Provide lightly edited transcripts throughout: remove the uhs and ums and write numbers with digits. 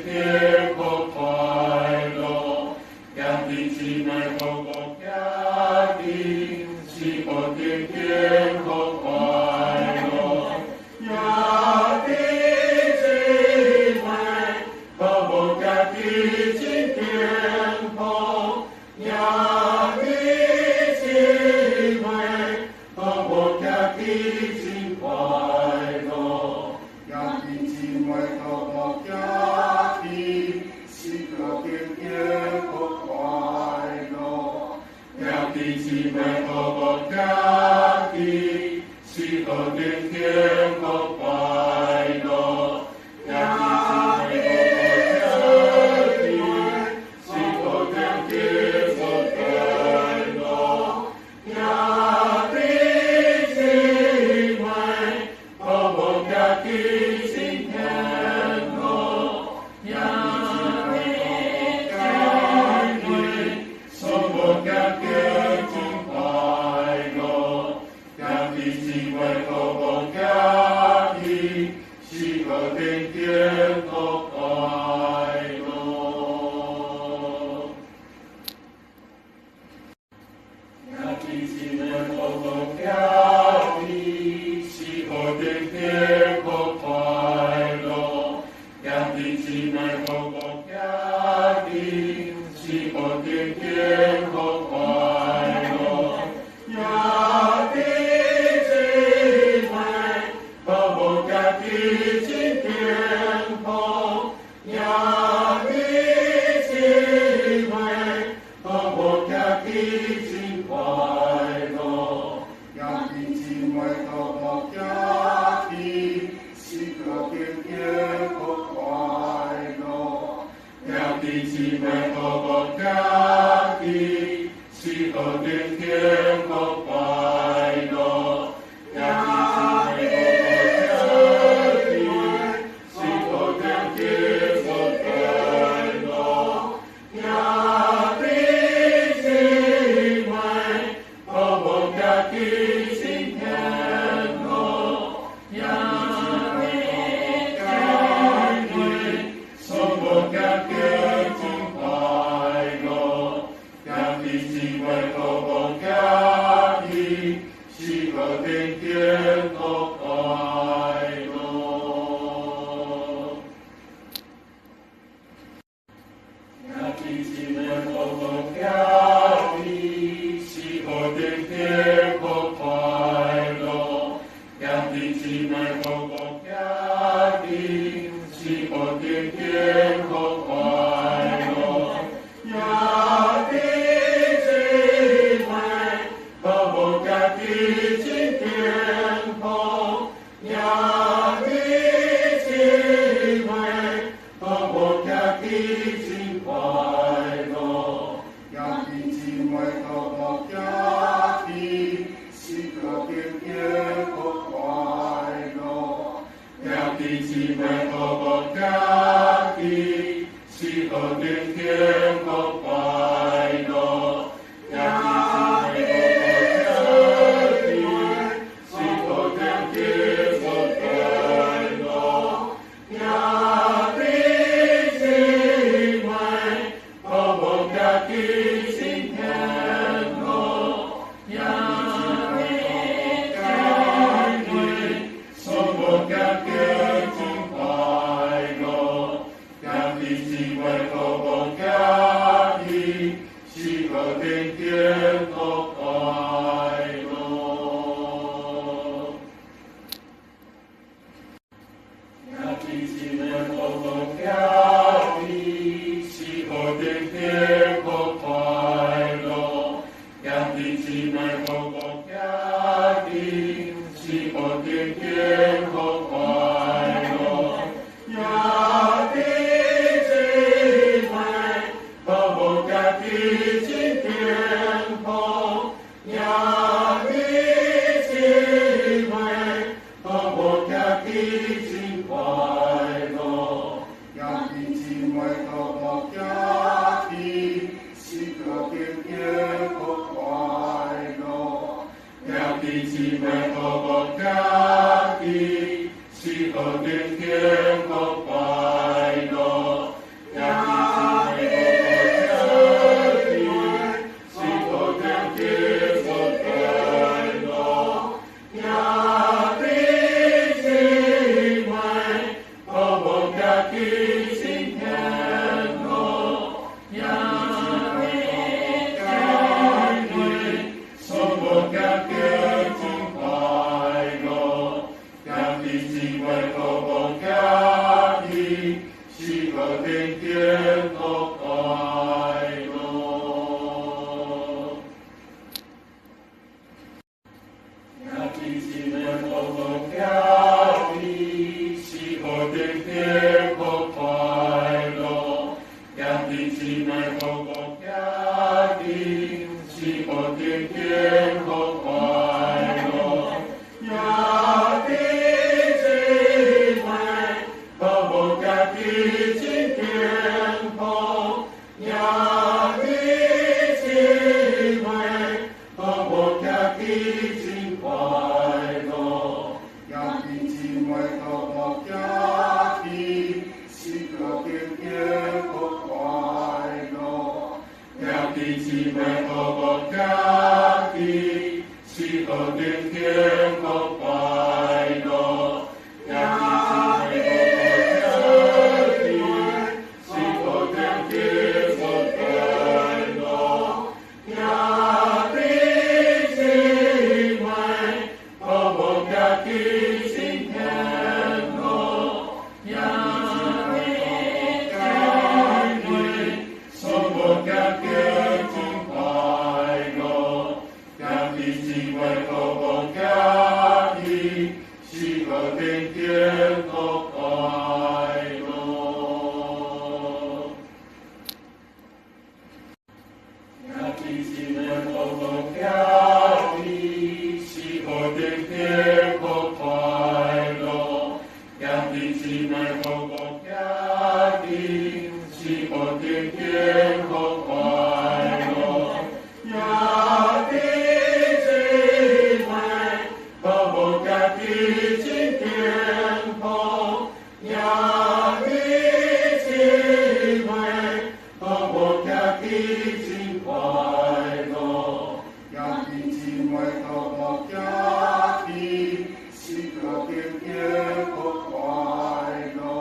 天國快樂？兄弟姊妹和睦家己，是何等幸福快樂？兄弟姊妹和睦家己真幸福，兄弟姊妹和睦家己真快樂。兄弟姊妹和睦家己，是何等幸福快樂？兄弟姊妹和睦家己，是何等幸福快樂？兄弟姊妹和睦家己，是何等幸福快樂？兄弟姊妹和睦家己真幸福，兄弟姊妹和睦家己真快樂，兄弟姊妹和睦家己，是何等幸福快樂。兄弟姊妹和睦家己，是何等幸福快樂？兄弟姊妹和睦家己，是何等幸福快樂？兄弟姊妹和睦家己真幸福，兄弟姊妹和睦家己真快樂。兄弟姊妹和睦家己，是何等幸福快樂？兄弟姊妹和睦家己，是何等幸福快樂？兄弟姊妹和睦家己，是何等幸福快樂？兄弟姊妹和睦家己真幸福，兄弟姊妹和睦家己真快樂，兄弟姊妹和睦家己，是何等幸福快樂。兄弟姊妹和睦家己，是何等幸福快樂？兄弟姊妹和睦家己，是何等幸福快樂？兄弟姊妹和睦家己真幸福，兄弟姊妹和睦家己真快樂。兄弟姊妹和睦家己，是何等幸福快樂？兄弟姊妹和睦家己，是何等幸福快樂？兄弟姊妹和睦家己，是何等幸福快樂？兄弟姊妹和睦家己真幸福，兄弟姊妹和睦家己真快樂，兄弟姊妹和睦家己，是何等幸福快樂。兄弟姊妹和睦家己，是何等幸福快樂？兄弟姊妹和睦家己，是何等幸福快樂？兄弟姊妹和睦家己真幸福，兄弟姊妹和睦家己真快樂。兄弟姊妹和睦家己，是何等幸福快樂？兄弟姊妹和睦家己，是何等幸福快樂。何等天國快樂。兄弟姊妹和睦徛佇，是何等天國快樂。兄弟姊妹和睦徛佇，是何等天國快樂。兄弟姊妹和睦徛佇真幸福，兄弟姊妹和睦徛佇真快樂。兄弟姊妹和睦徛佇，是何等天國快樂。兄弟姊妹和睦徛佇，是何等天國快樂。兄弟姊妹和睦徛佇，是何等天國快樂。兄弟姊妹和睦徛佇真幸福，兄弟姊妹和睦徛佇真快樂。兄弟姊妹和睦徛佇，是何等天國快樂。兄弟姊妹和睦徛佇，是何等天國快樂。兄弟姊妹和睦徛佇，是何等天國快樂。兄弟姊妹和睦徛佇真幸福，兄弟姊妹和睦徛佇真快樂。兄弟姊妹和睦徛佇，是何等天國快樂。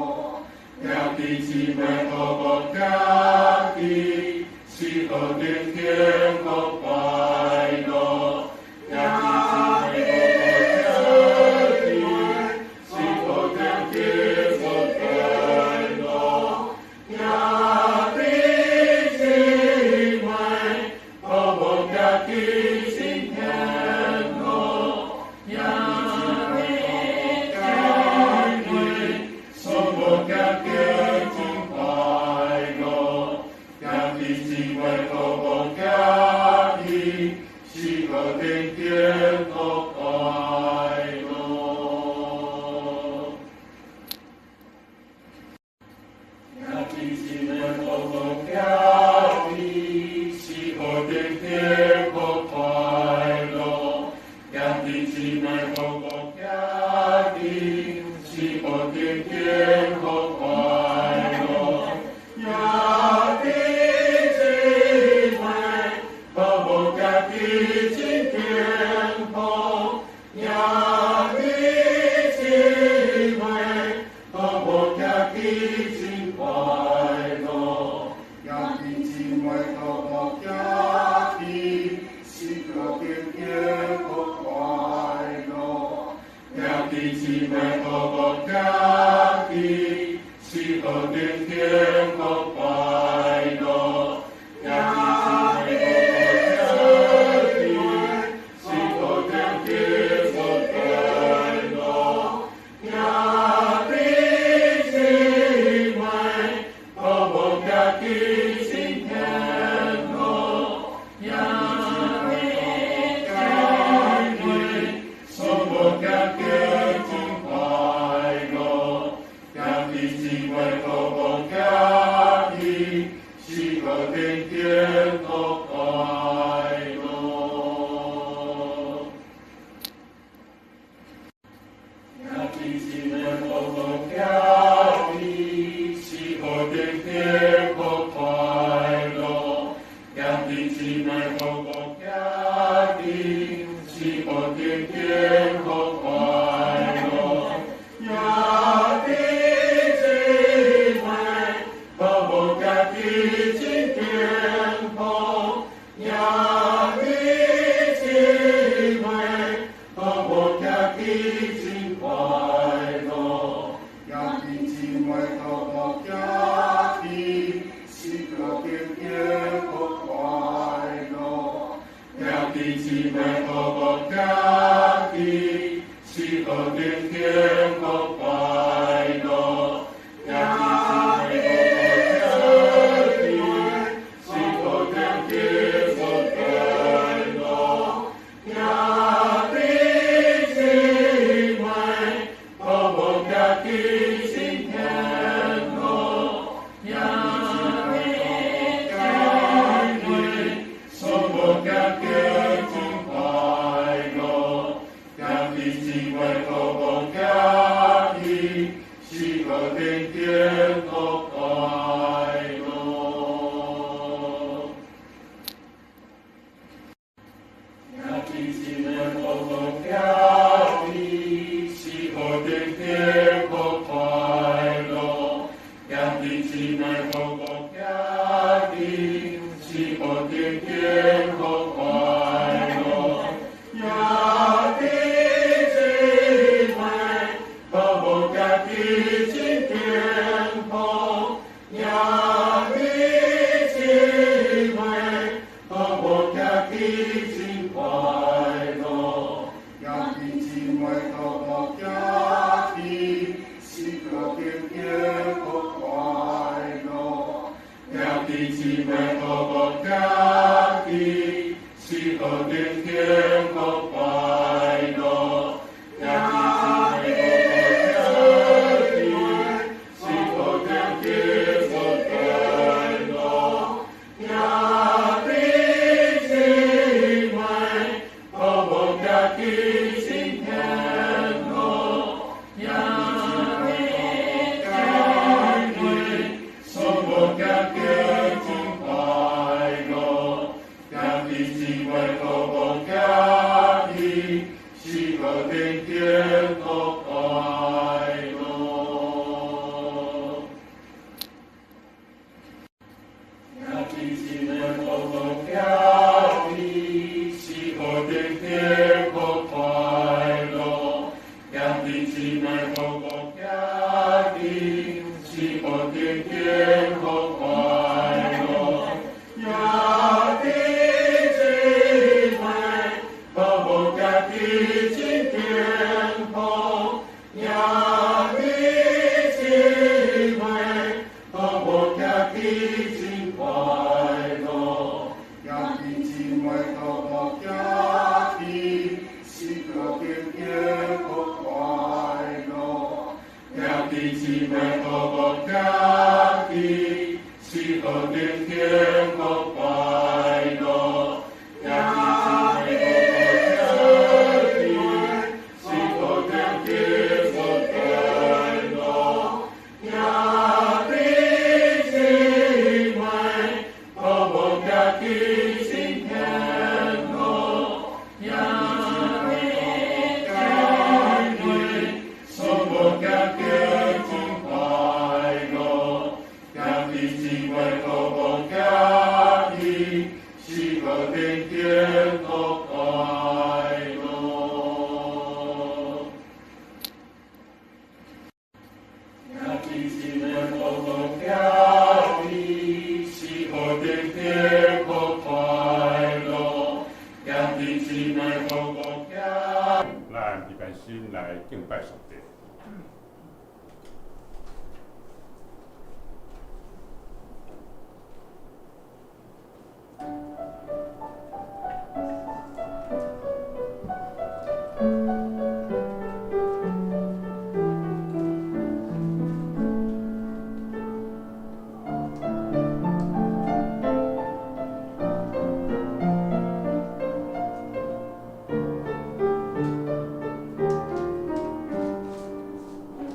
兄弟姊妹和睦徛佇，是何等天國快樂。兄弟姊妹和睦徛佇，是何等天國快樂。兄弟姊妹和睦徛佇真幸福，兄弟姊妹和睦徛佇真快樂。兄弟姊妹和睦徛佇，是何等天國快樂。兄弟姊妹和睦徛佇，是何等天國快樂。兄弟姊妹和睦徛佇，是何等天國快樂。兄弟姊妹和睦徛佇真幸福，兄弟姊妹和睦徛佇真快樂。兄弟姊妹和睦徛佇，是何等天國快樂。兄弟姊妹和睦徛佇，是何等天國快樂。兄弟姊妹和睦徛佇，是何等天國快樂。兄弟姊妹和睦徛佇真幸福，兄弟姊妹和睦徛佇真快樂。兄弟姊妹和睦徛佇，妹和睦家庭，是何等幸福快樂。兄弟姊妹和睦家庭真幸福，兄弟姊妹和睦家庭真快樂。兄弟姊妹和睦家庭，是何等幸福快樂。兄弟姊妹和睦家庭，是何等幸福快樂。兄弟姊妹和睦家庭，是何等幸福快樂。兄弟姊妹和睦家庭真幸福。兄弟姊妹和睦家庭真快樂。兄弟姊妹和睦家庭，是何等幸福快樂。兄弟姊妹和睦家庭，是何等幸福快樂。兄弟姊妹和睦家庭，是何等幸福快樂。兄弟姊妹和睦家庭真幸福。兄弟姊妹和睦家庭真快樂。兄弟姊妹和睦家庭，是何等幸福快樂。兄弟姊妹和睦家庭，是何等幸福快樂。兄弟姊妹和睦家庭，是何等幸福快樂。兄弟姊妹和睦家庭真幸福。兄弟姊妹和睦家庭真快樂。兄弟姊妹和睦家庭，是何等幸福快樂。兄弟姊妹和睦家庭，是何等幸福快樂。兄弟姊妹和睦家。咱預備心來敬拜上帝。兄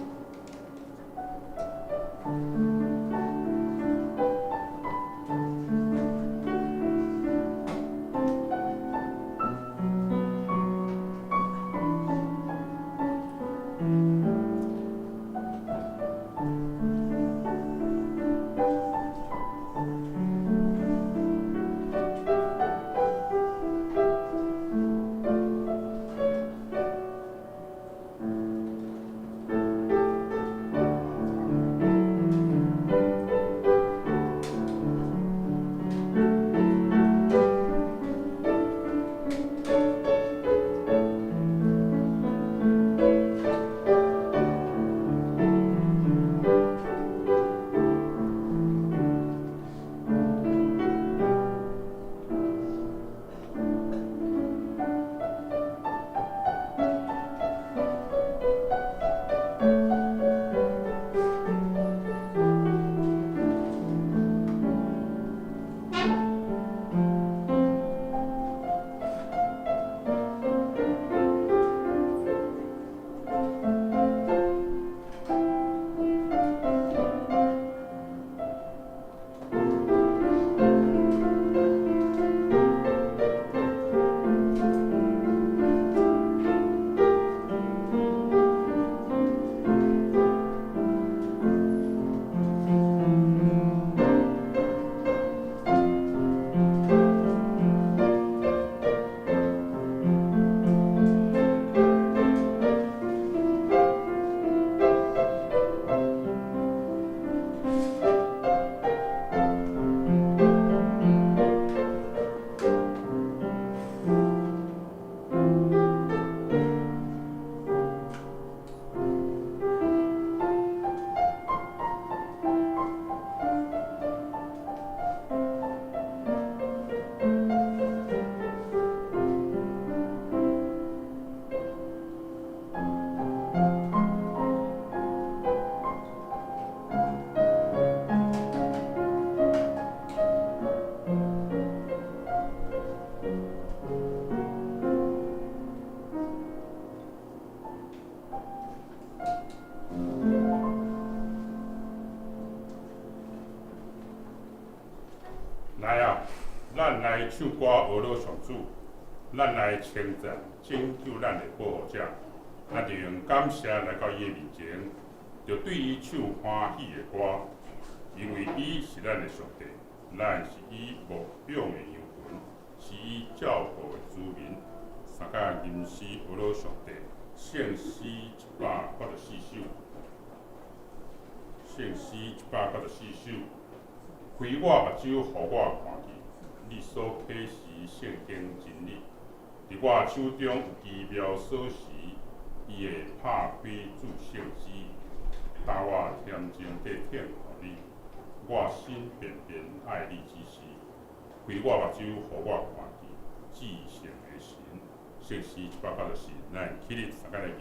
來啊，咱來唱歌呵咾上主，咱來稱讚拯救咱的保護者。咱就用感謝來到伊的面前，就對伊唱歡喜的歌，因為伊是咱的上帝，咱是伊牧養的羊群，是伊照顧的子民。三甲吟詩呵咾上帝，聖詩184首，聖詩184首，開我目睭，予我看見你所啟示聖經真理。佇我手中有奇妙鎖匙，伊會拍開諸聖枝，擔我恬靜地等候你。我心便便愛你之時，開我目睭，予我看見至聖的神。聖詩184，咱起立，三甲來吟。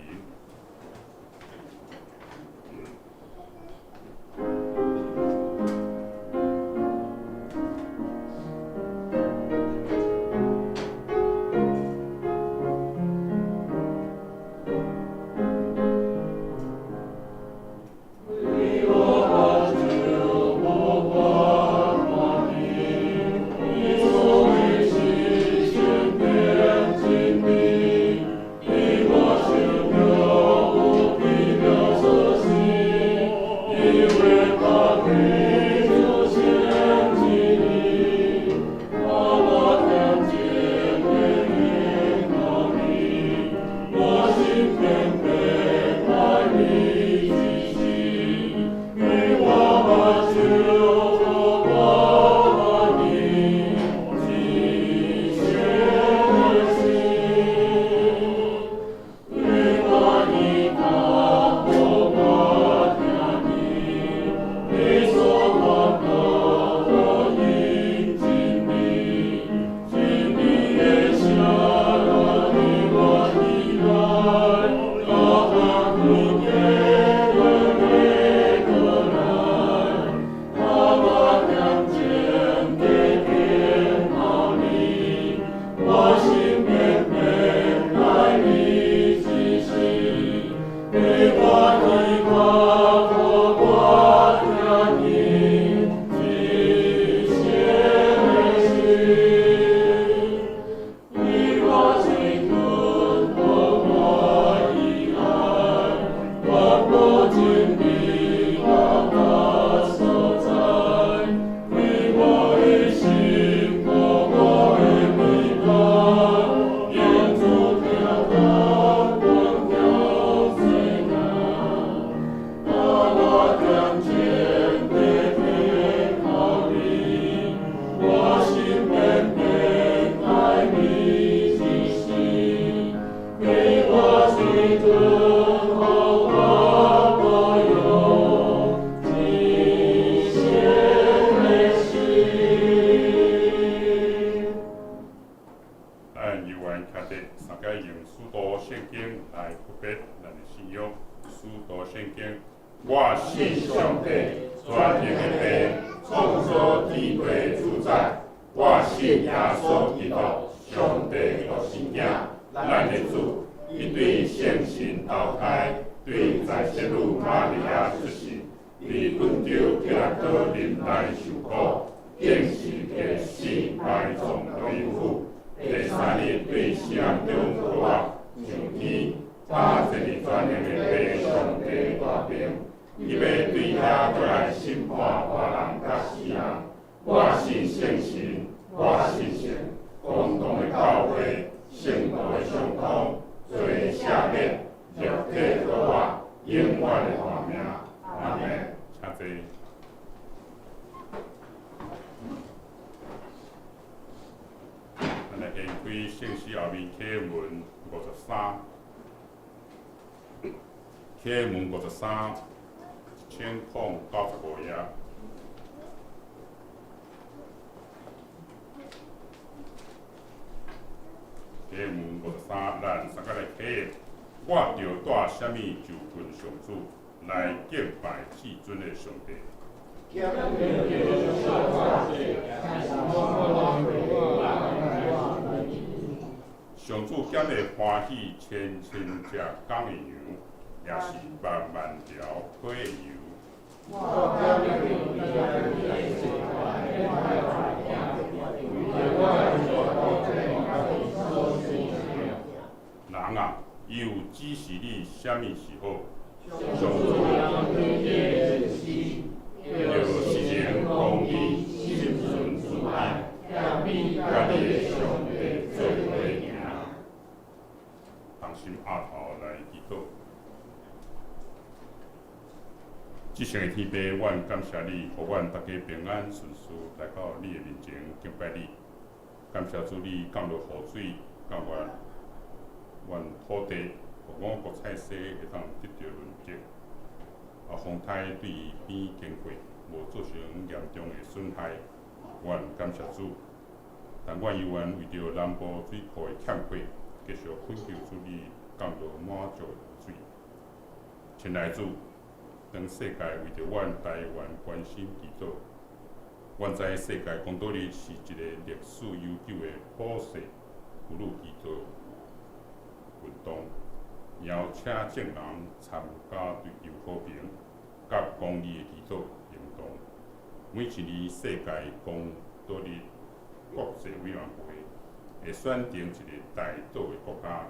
咱猶原徛佇三個用使徒聖經來告白咱的信仰。使徒聖經，我信上帝，全能的父，創造天地的主宰。我信耶穌基督，上帝的獨生子，咱的主。伊對聖神投胎，對在聖女瑪利亞出世，佇本丟彼拉多忍耐受苦，釘十架死，埋葬落陰府。第三日對死人中復活，上天，搭坐佇全能的父上帝大爿，伊欲對遐閣來審判活人佮死人。我信聖神，我信聖公同的教會，聖徒的相通，罪赦免，肉體復活，永遠的活命。阿門。請坐。咱來掀開聖詩後面啟文53，啟文53，1095頁。啟文53，咱三個來啟。我著帶啥物就近上主，來敬拜至尊的上帝。上主敢會歡喜千千隻公的羊，抑是萬萬條母的羊？啥物是好。上主的是，就是情公义，心存慈爱，避免佮你的上帝做伙行。同心阿头来祈祷。至圣的天父，阮感谢你，予阮逐家平安顺遂来到你的面前敬拜你。感谢主，你降落雨水，降阮阮土地，予五谷菜蔬会当得著润泽。啊，风台对边经过，无造成严重的损害，阮感谢主。但阮犹原为著南部水库的欠缺，继续恳求主你降落满足的雨水。亲爱主，当世界为著阮台湾关心祈祷，阮知世界公祷日是一个历史悠久的普世妇女祈祷运动，邀请众人参加追求和平佮公义的祈祷行动。每一年世界公祷日国际委员会会选定一个代祷的国家，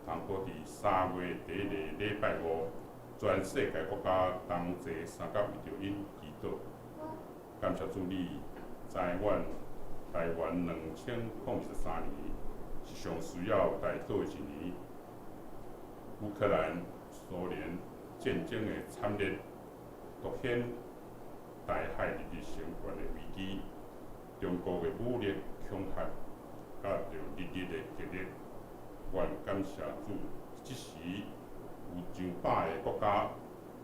通好佇3月第一个礼拜五，全世界国家同齐相佮为著𪜶祈祷。感谢主，你知阮台湾2023年是上需要代祷的一年。乌克兰、苏联战争的惨烈，凸显台海日益升悬的危机。中国的武力恐吓，佮著日日的激烈。阮感谢主，这时有上百个国家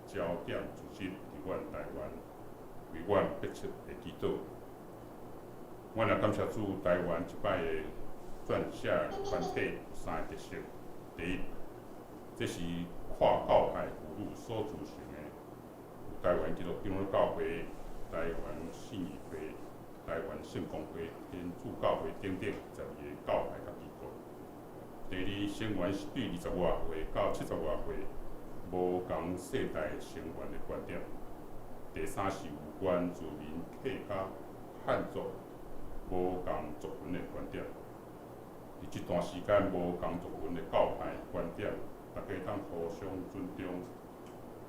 焦点聚集伫阮台湾，为阮迫切的祈祷。阮也感谢主，台湾这摆的撰写团体有三个特色：第一，这是跨教派妇女所组成的，有台湾基督长老教会、台湾信义会、台湾圣公会、天主教会等等12个教派佮机构。第二，成员是对20外岁到70外岁无仝世代成员的观点。第三是有原住民、客家、汉族无仝族群的观点。伫这段时间，无仝族群的教派观点，大家当互相尊重，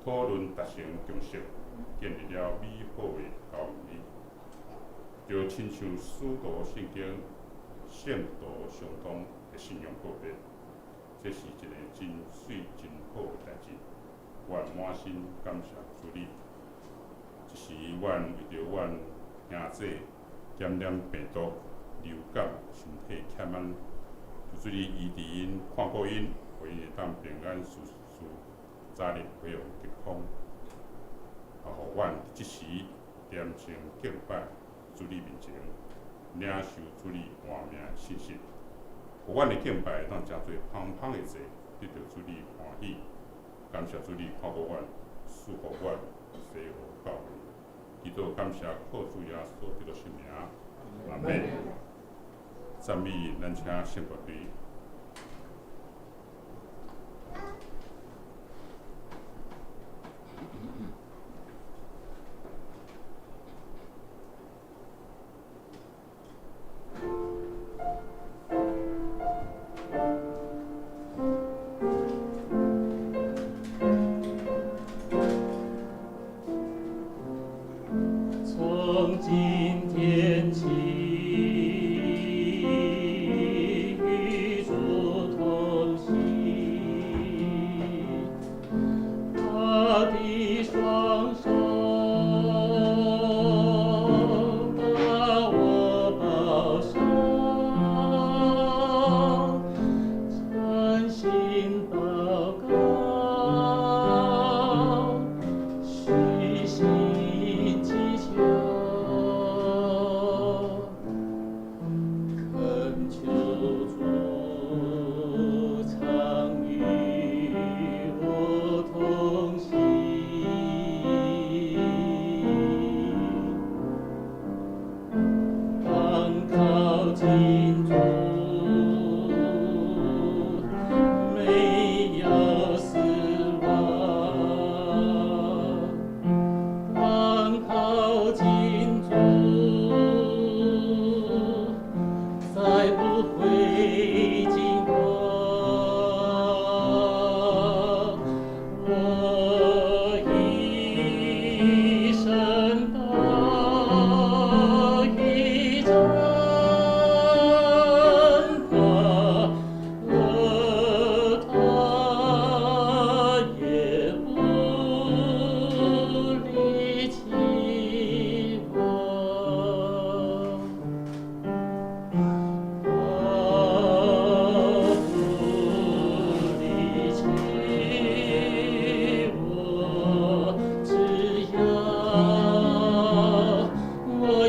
讨论达成共识，建立了美好的交谊。就亲像使徒圣经圣徒相通的信仰告白，这是一个真媠真好的代志。阮满心感谢主你。这时，阮为著阮兄姊感染病毒流感，身体欠安，求主你医治𪜶，看顾𪜶，予𪜶会当平安顺遂，早日恢复健康。啊，予阮这时恬静敬拜主你面前，领受主你活命的信息，予阮的敬拜当成做芳芳的祭，得著主你欢喜。感谢主你看顾阮，赐福阮，西湖教会。祈祷感谢靠主耶稣基督圣名，阿们。赞美咱请圣乐队。从今天起，与主同行，他的雙手把我保守，誠心禱告，虛心祈求，懇求主常與我同行，當靠近主，沒有失望。當靠近主，再不會驚慌。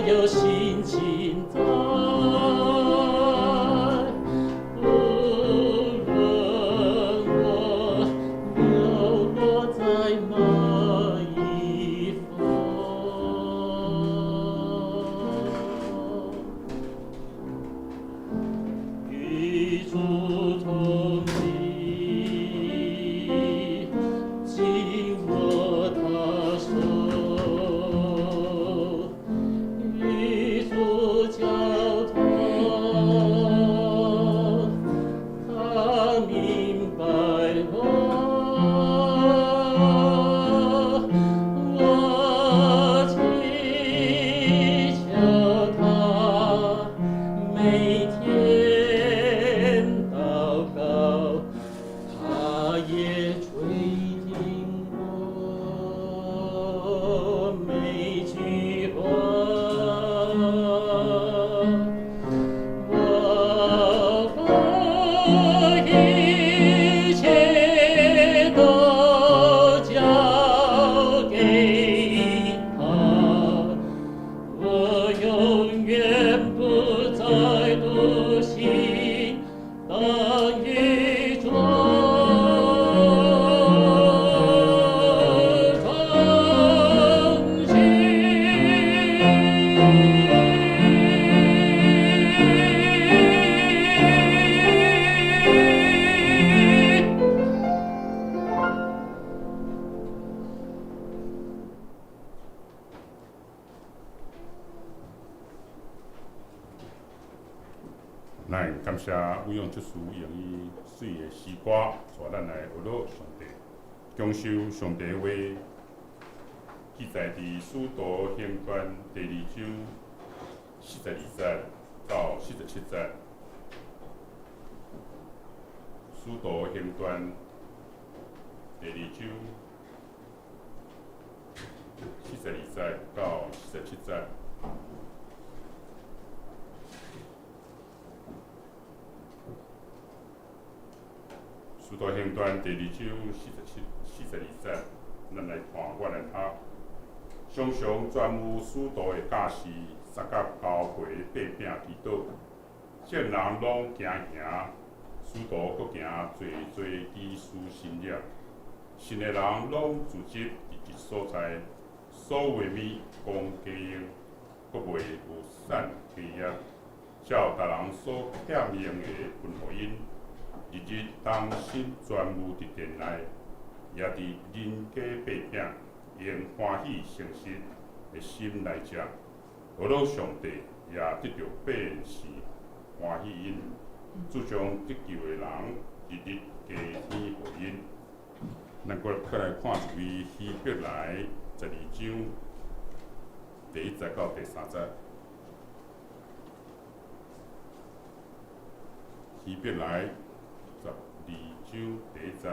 有心情在，無論我流落在哪一方，與主同行，緊握他手，與主交通，他明白我，我祈求他每天禱告，他也垂聽我每句話。我把一切都交給他，我永遠不再獨行，當與主同行。咱感謝偉勇執事用伊媠的詩歌，帶咱來學樂上帝，享受上帝話，記載佇使徒行傳第二章42節到47節。使徒行傳第二章42節到47節。使徒行傳第二章42節，咱來看，我來讀。常常全有使徒的教示，三甲交陪擘餅祈禱，眾人攏驚嚇，使徒閣行濟濟奇事神跡，信的人攏聚集佇一所在，所話物講家用，閣袂有散家業，照逐人所欠用的分予𪜶。日日同心全無佇殿內，也佇人家擘餅，用歡喜誠實的心來食。學樂上帝也得著百姓歡喜𪜶，主將得救的人日日加添予𪜶。咱閣來看一位希伯來12章第1節到第3節。希伯來12章第1節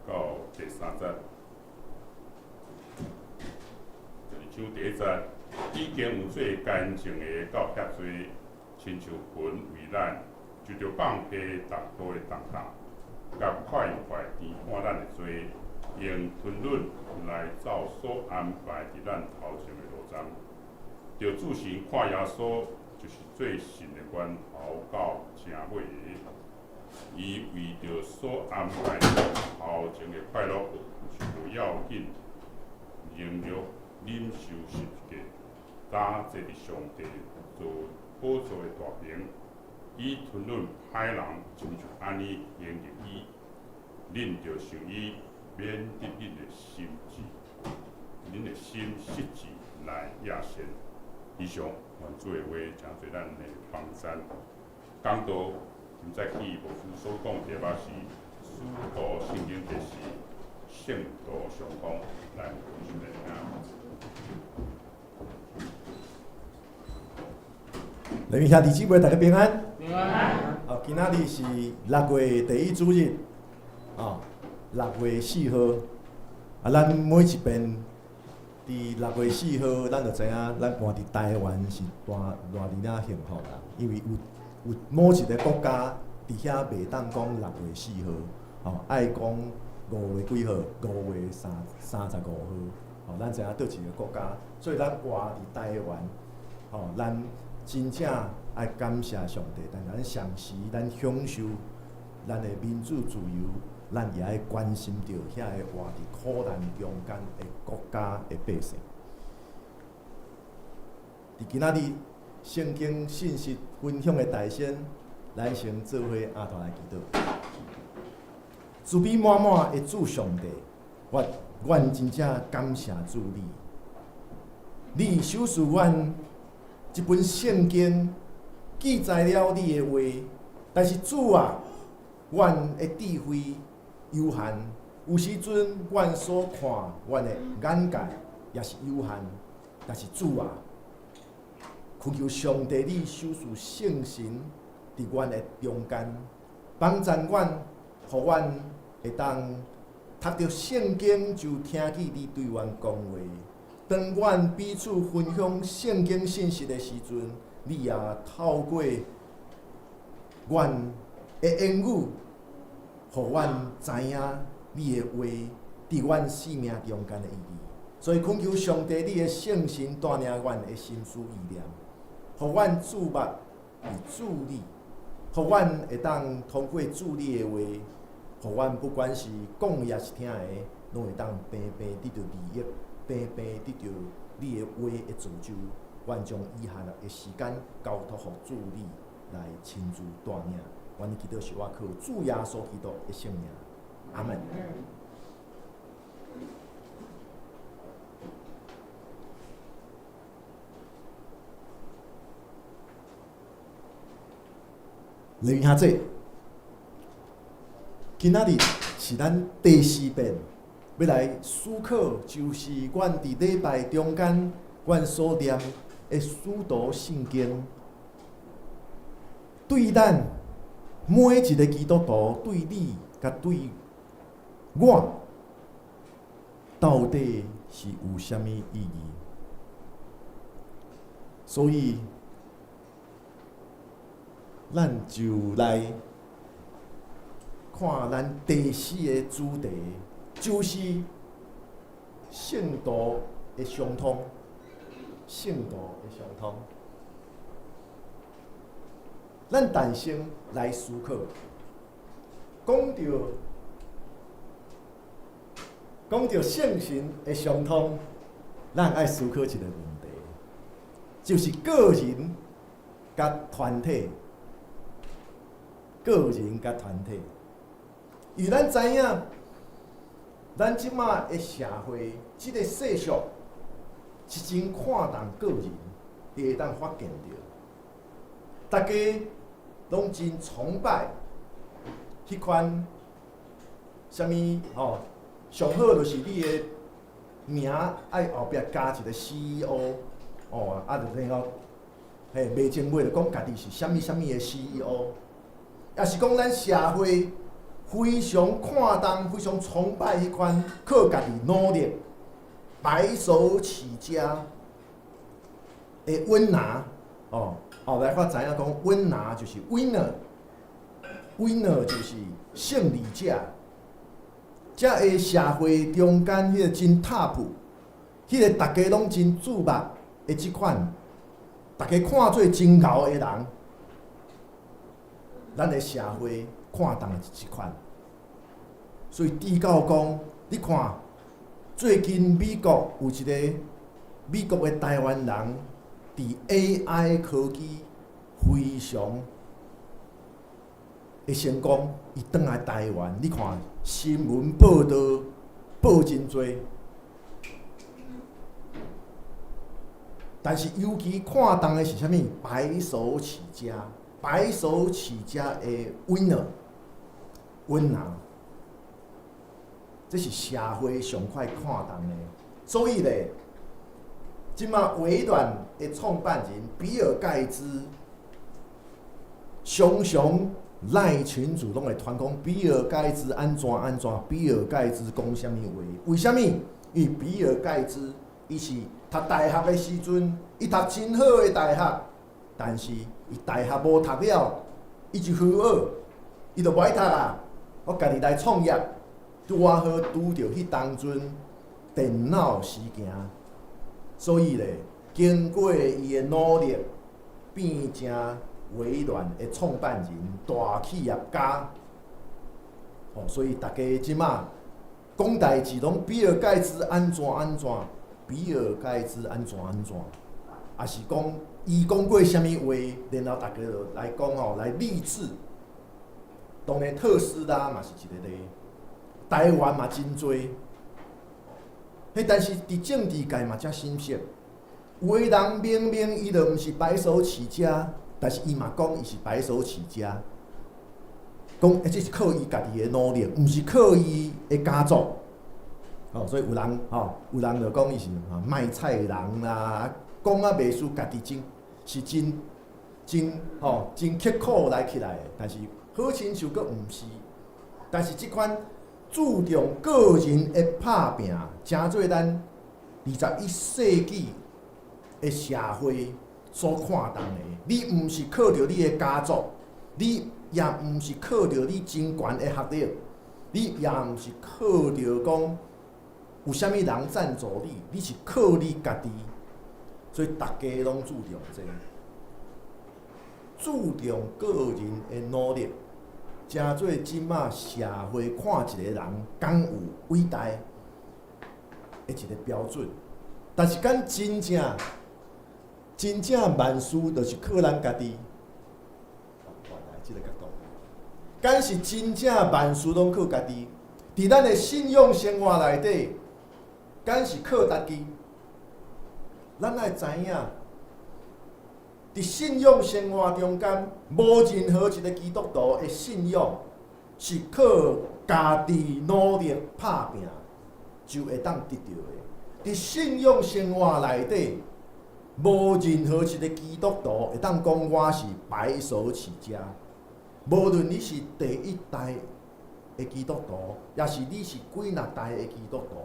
到第3節。12章第1節，已經有做乾淨的到遐濟，親像魂為咱，就著放低重大的重擔，佮快快填滿咱的罪，用吞忍來走所安排佇咱頭前的路程。著注神看耶穌，就是做信的源頭到成尾的。伊為著所安排頭前的快樂，是無要緊，忍辱忍受十字架，早坐佇上帝做寶座的大爿。伊吞忍歹人，親像按呢形容伊，恁著想伊，免得恁的心志，恁的心失志來亞善。以上，願主的話成做咱的幫贊。講道今早起牧師所講的題目是《使徒聖經》第四，聖徒相通，來，先來聽。禮拜兄弟姊妹，大家平安。平安。哦，今仔日是6月第一主日，哦，6月4號。啊，咱每一遍佇6月4號，咱就知影，咱活佇台灣是偌偌爾仔幸福啦。因為有某一個國家佇遐袂當講6月4號，哦，愛講5月幾號，5月35號。哦，咱知影佗一個國家，所以咱活佇台灣。吼，咱真正愛感謝上帝，但咱同時咱享受咱的民主自由，咱也愛關心著遐个活佇苦難中間的國家的百姓。佇今仔日聖經信息分享的大先，咱先做伙阿頭來祈禱。慈悲滿滿的主上帝，我阮真正感謝主你，你賞賜阮這本聖經記載了你的話，但是主啊，阮的智慧有限，有時陣阮所看，阮的眼界也是有限，但是主啊，懇求上帝你賞賜聖神佇阮的中間，幫助阮，予阮會當讀著聖經就聽見你對阮講話。當阮彼此分享聖經信息的時陣，你也透過阮的言語，予阮知影你的話佇阮生命中間的意義。所以懇求上帝，你的聖神帶領阮的心思意念，予阮注目佇主你，予阮會當通過主你的話，予阮不管是講的抑是聽的，攏會當平平得著利益，平平得著你的話的造就。阮將以下的時間交託予主你來親自帶領。阮祈禱是倚靠主耶穌基督的聖名，阿門。林兄姐，今仔日是咱第四遍欲來思考，就是阮佇禮拜中間阮所念的使徒信經，對咱每一个基督徒，對你佮對我，到底是有啥物意義？所以，咱就來看咱第四个主題，就是聖徒的相通，聖徒的相通。咱誕生來思考，講著講著聖神的相通，咱愛思考一个問題，就是個人佮團體，個人佮團體，因為咱知影，咱這馬的社會，這个世俗是真看重個人，你會當發現著，大家攏真崇拜彼款啥物吼，上好就是你的名愛後壁加一個 CEO 哦，啊，就然後嘿，袂前尾就講家己是啥物啥物的 CEO，抑是講咱社會非常看重、非常崇拜彼款靠家己努力、白手起家的穩拿哦。後來我知影講，穩拿就是 winner，winner 就是勝利者。這个社會中間彼個真 top，彼個大家攏真注目的這款，大家看做真𠢕的人，咱的社會看重的是這款。所以至到講，你看最近美國有一個美國的台灣人，佇 AI 科技非常的成功，伊轉來台灣，你看新聞報導報真濟，但是尤其看重的是啥物？白手起家，白手起家的 winner，穩拿，這是社會上快看重的，所以咧，這馬微軟的創辦人比爾蓋茨，常常 LINE 群組攏會傳講比爾蓋茨按怎按怎，比爾蓋茨講啥物話？為啥物？因為比爾蓋茨伊是讀大學的時陣，伊讀真好的大學，但是伊大學無讀了，伊就好學，伊就無愛讀啦。我家己來創業，拄仔好拄著彼當陣電腦時行，所以咧，經過伊的努力，變成微軟的創辦人、大企業家。哦，所以逐家這馬講代誌，攏比爾蓋茨按怎按怎，比爾蓋茨按怎按怎，抑是講伊講過啥物話，然後逐家就來講吼，來勵志。當然，特斯拉嘛是一個例，台灣嘛真濟。彼但是佇政治界嘛遮心色，有的人明明伊就毋是白手起家，但是伊嘛講伊是白手起家，講這是靠伊家己的努力，毋是靠伊的家族。哦，所以有人吼，有人就講伊是賣菜人啦，講啊袂輸家己真是真真吼真刻苦來起來的，但是好親像閣毋是。但是這款注重個人的拍拚，成做咱21世紀的社會所看重的。你毋是靠著你的家族，你也毋是靠著你真懸的學歷，你也毋是靠著講有啥物人贊助你，你是靠你家己。所以逐家攏注重這個，注重個人的努力。成做這馬社會看一個人敢有偉大的一個標準，但是敢真正真正萬事就是靠咱家己。來這個角度，敢是真正萬事攏靠家己？佇咱的信仰生活內底，敢是靠家己？咱愛知影，佇信仰生活中間，無任何一個基督徒的信仰是靠家己努力拍拚就會當得著的。佇信仰生活內底，無任何一個基督徒會當講我是白手起家。無論你是第一代的基督徒，抑是你是幾若代的基督徒，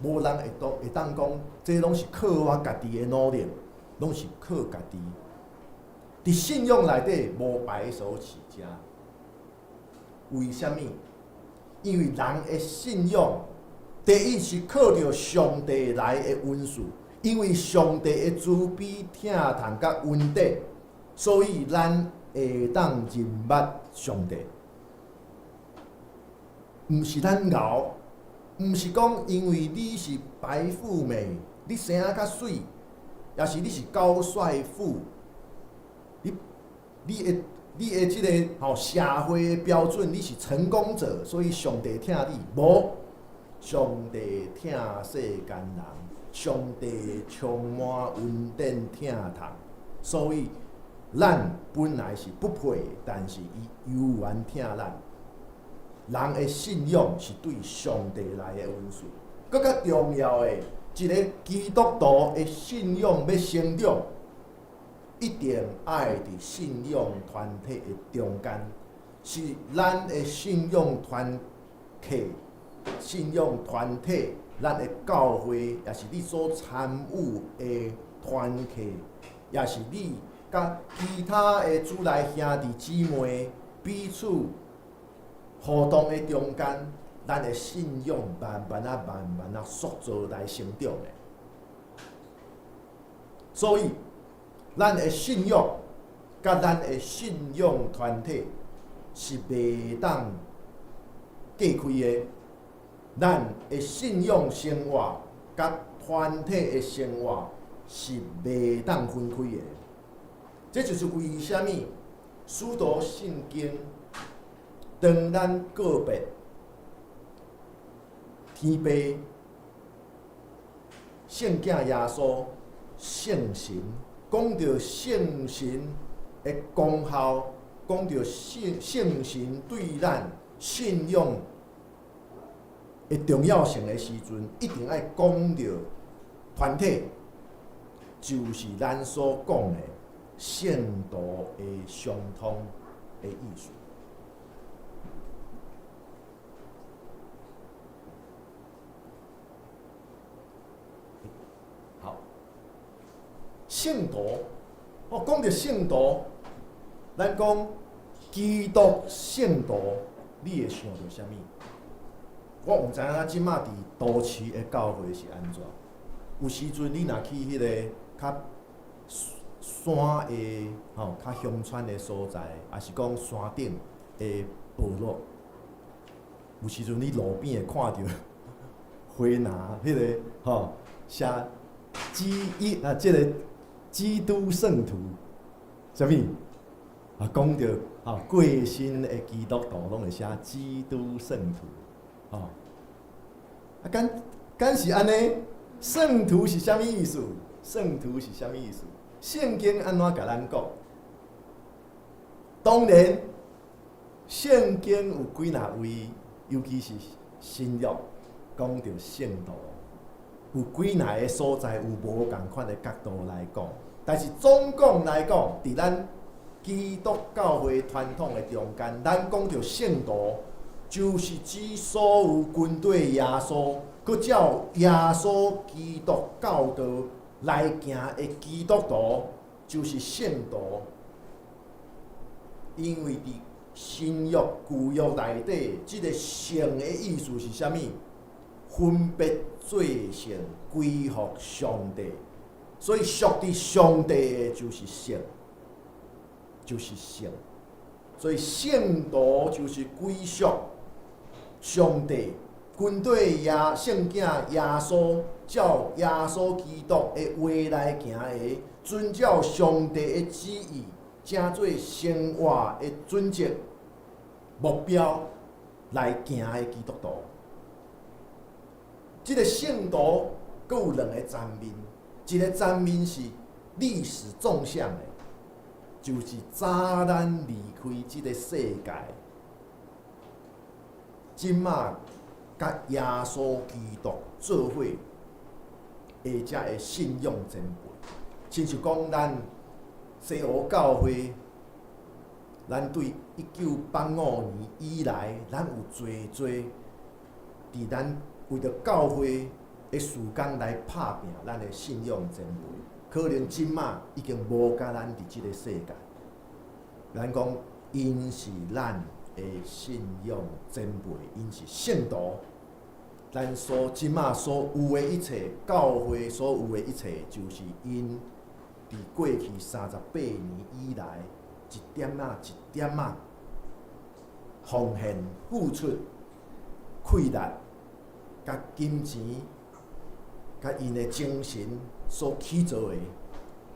無人會當講，這攏是靠我家己的努力，攏是靠家己。佇信仰內底無白手起家，為啥物？因為人的信仰，第一是靠著上帝來的恩賜，因為上帝的慈悲、疼痛佮恩典，所以咱會當認捌上帝。毋是咱𠢕，毋是講因為你是白富美，你生啊較媠，抑是你是高帥富，你的這個吼社會的標準，你是成功者，所以上帝疼你。無，上帝疼世間人，上帝充滿恩典疼痛，所以咱本來是不配，但是伊猶原疼咱。人的信仰是對上帝來的恩賜。閣較重要的，一個基督徒的信仰欲成長，一定愛佇信仰團體的中間，是咱的信仰團體、信仰團體，咱的教會，抑是你所參與的團體，抑是你佮其他的主內兄弟姊妹彼此互動的中間，咱的信仰慢慢仔、慢慢仔塑造來成長的。所以，咱的信仰佮咱的信仰團體是袂當隔開的。咱的信仰生活佮團體的生活是袂當分開的。這就是為啥物使徒信經當咱告別天父、聖子耶穌、聖神，講著聖神的功效，講著聖神對咱信仰的重要性的時陣，一定愛講著團體，就是咱所講的聖徒的相通的意思。好，聖徒，哦，講著聖徒，咱講基督聖徒，你會想著啥物？我毋知影這馬佇都市的教會是按怎。有時陣你若去彼個較山的吼，較鄉村的所在，抑是講山頂的部落，有時陣你路邊會看著花籃彼个吼寫基一啊，這个基督聖徒，啥物？啊，講著吼過身的基督徒攏會寫基督聖徒，吼。啊，敢敢是按呢？聖徒是啥物意思？聖徒是啥物意思？聖經按怎共咱講？當然，聖經有幾若位，尤其是新約講著聖徒，有幾若个所在有無仝款的角度來講。但是總共來講，佇咱基督教會傳統的中間，咱講著聖徒，就是指所有跟綴耶穌，閣照耶穌基督教導來行的基督徒，就是聖徒。因為佇新約、舊約內底，這个聖的意思是啥物？分別做聖，歸予上帝。所以屬佇上帝的就是聖，就是聖。所以聖徒就是歸屬上帝，跟綴耶聖子耶穌，照耶穌基督的話來行的，遵照上帝的旨意，成做生活的準則、目標來行的基督徒。這个聖徒閣有兩个層面，一个層面是歷史縱向的，就是早咱離開這个世界，這馬佮耶穌基督做伙，或者的信仰前輩，親像講咱西湖教會，咱對1985年以來，咱有濟濟佇咱為著教會的事工來拍拚咱的信仰前輩，可能這馬已經無佮咱佇這个世界。咱講𪜶是咱的信仰前輩，𪜶是聖徒。咱所這馬所有的一切，教會所有的一切，就是𪜶佇過去38年以來，一點仔一點仔奉獻、付出、氣力、佮金錢、佮𪜶的精神所起做的。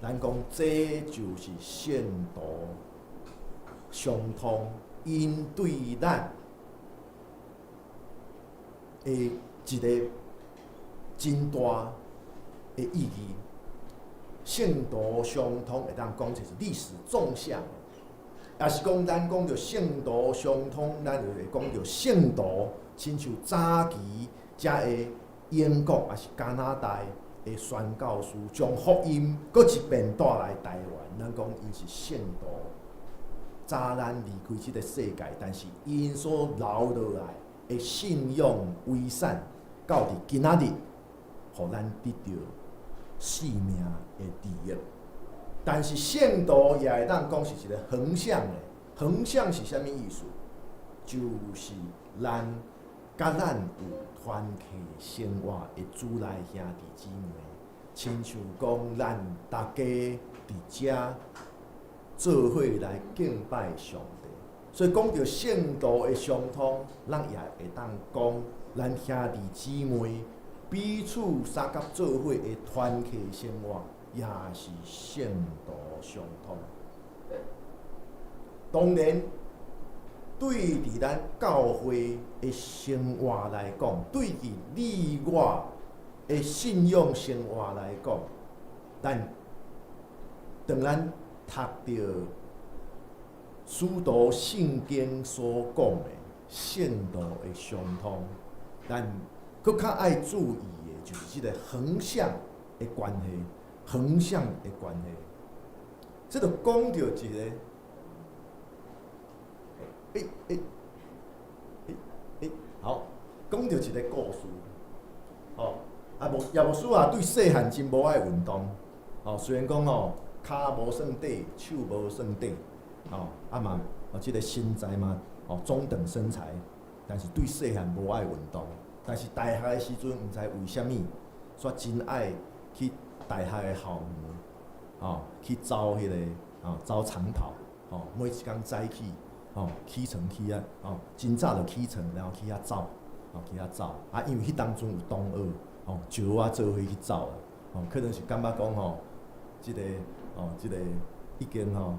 咱講這就是聖徒相通，𪜶對咱的一个真大的意義。聖徒相通會當講就是歷史縱向，抑是講咱講著聖徒相通，咱就會講著聖徒，親像早期遮的英國抑是加拿大的宣教士，將福音閣一遍帶來台灣，咱講𪜶是聖徒。早咱離開這个世界，但是𪜶所留落來的信仰遺產，到佇今仔日，予咱得著性命的利益。但是聖徒也會當講是一个橫向的，橫向是啥物意思？就是咱佮咱有團契生活的主內兄弟姊妹，親像講咱逐家佇遮做伙來敬拜上帝。所以講著聖徒的相通，咱也會當講咱兄弟姊妹彼此相佮做伙的團契生活，也是聖徒相通。當然，對佇咱教會的生活來講，對佇你我的信仰生活來講，咱當咱讀著使徒聖經所講的聖徒的相通，咱閣較愛注意的，就是這个橫向的關係，橫向的關係。這就講著一个，欸欸欸欸，好，講著一个故事，吼，啊無葉牧師啊，對細漢真無愛運動，吼，雖然講吼，跤無算短，手無算短，吼，啊嘛，哦，這个身材嘛，哦，中等身材，但是對細漢無愛運動。但是大學的時陣，毋知為啥物，煞真愛去大學的校園。吼，去走彼个吼，走長跑，吼，每一工早起，吼，起床去遐，吼，真早就起床，然後去遐走，吼，去遐走。啊，因為彼當陣有同學，吼，招我做伙去走啦，吼，可能是感覺講吼，這個，吼，這個已經吼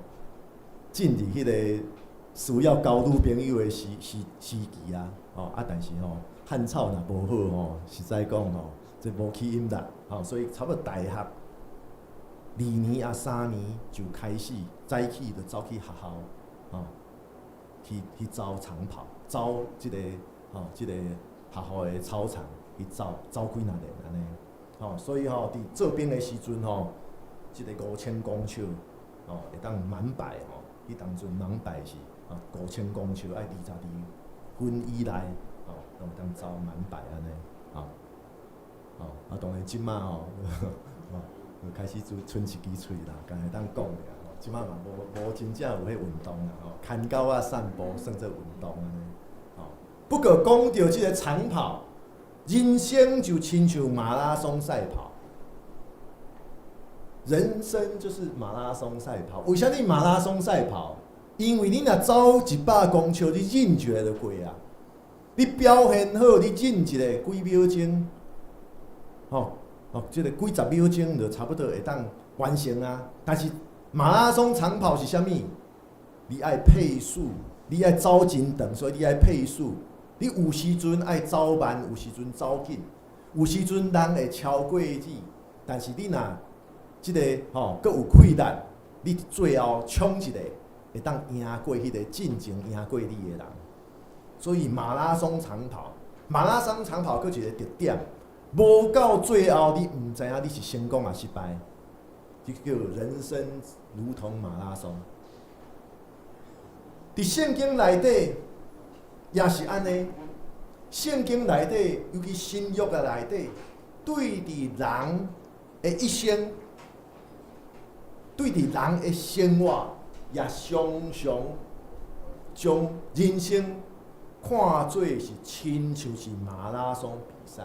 進入彼個需要交女朋友的時時時期啊，吼，啊，但是吼，漢草若無好吼，實在講吼，這無吸引力，吼，所以差不多大學二年啊三年就開始早起就走去學校，吼，去去走長跑，走這個吼，這個學校的操場去走，走幾若年按呢，吼，所以吼，佇做兵的時陣吼，這個五千公尺，吼，會當滿百吼，彼當陣滿百是啊五千公尺愛22分以內，吼，攏會當走滿百按呢，吼，吼，啊當然這馬吼，吼，就開始做賰一支喙啦，敢會當講爾，吼，這馬嘛無無真正有彼運動啦，吼，牽狗仔散步算做運動按呢，吼。不過講著這個長跑，人生就親像馬拉松賽跑。人生就是馬拉松賽跑。為啥物馬拉松賽跑？因為你若走一百公尺，你忍一下就過啊。你表現好，你忍一下幾秒鐘，吼哦，這個幾十秒鐘就差不多會當完成啊。但是馬拉松長跑是啥物？你愛配速，你愛走真長，所以你愛配速。你有時陣愛走慢，有時陣走緊，有時陣人會超過你，但是你若這個吼，閣有氣力，你最後衝一下，會當贏過彼個進前贏過你的人。所以馬拉松長跑，馬拉松長跑閣一個特點，無到最後你毋知影你是成功抑失敗，這叫人生如同馬拉松。佇聖經內底也是按呢，聖經內底，尤其新約的內底，對佇人的一生，對佇人的生活，也常常將人生看做是親像是馬拉松比賽，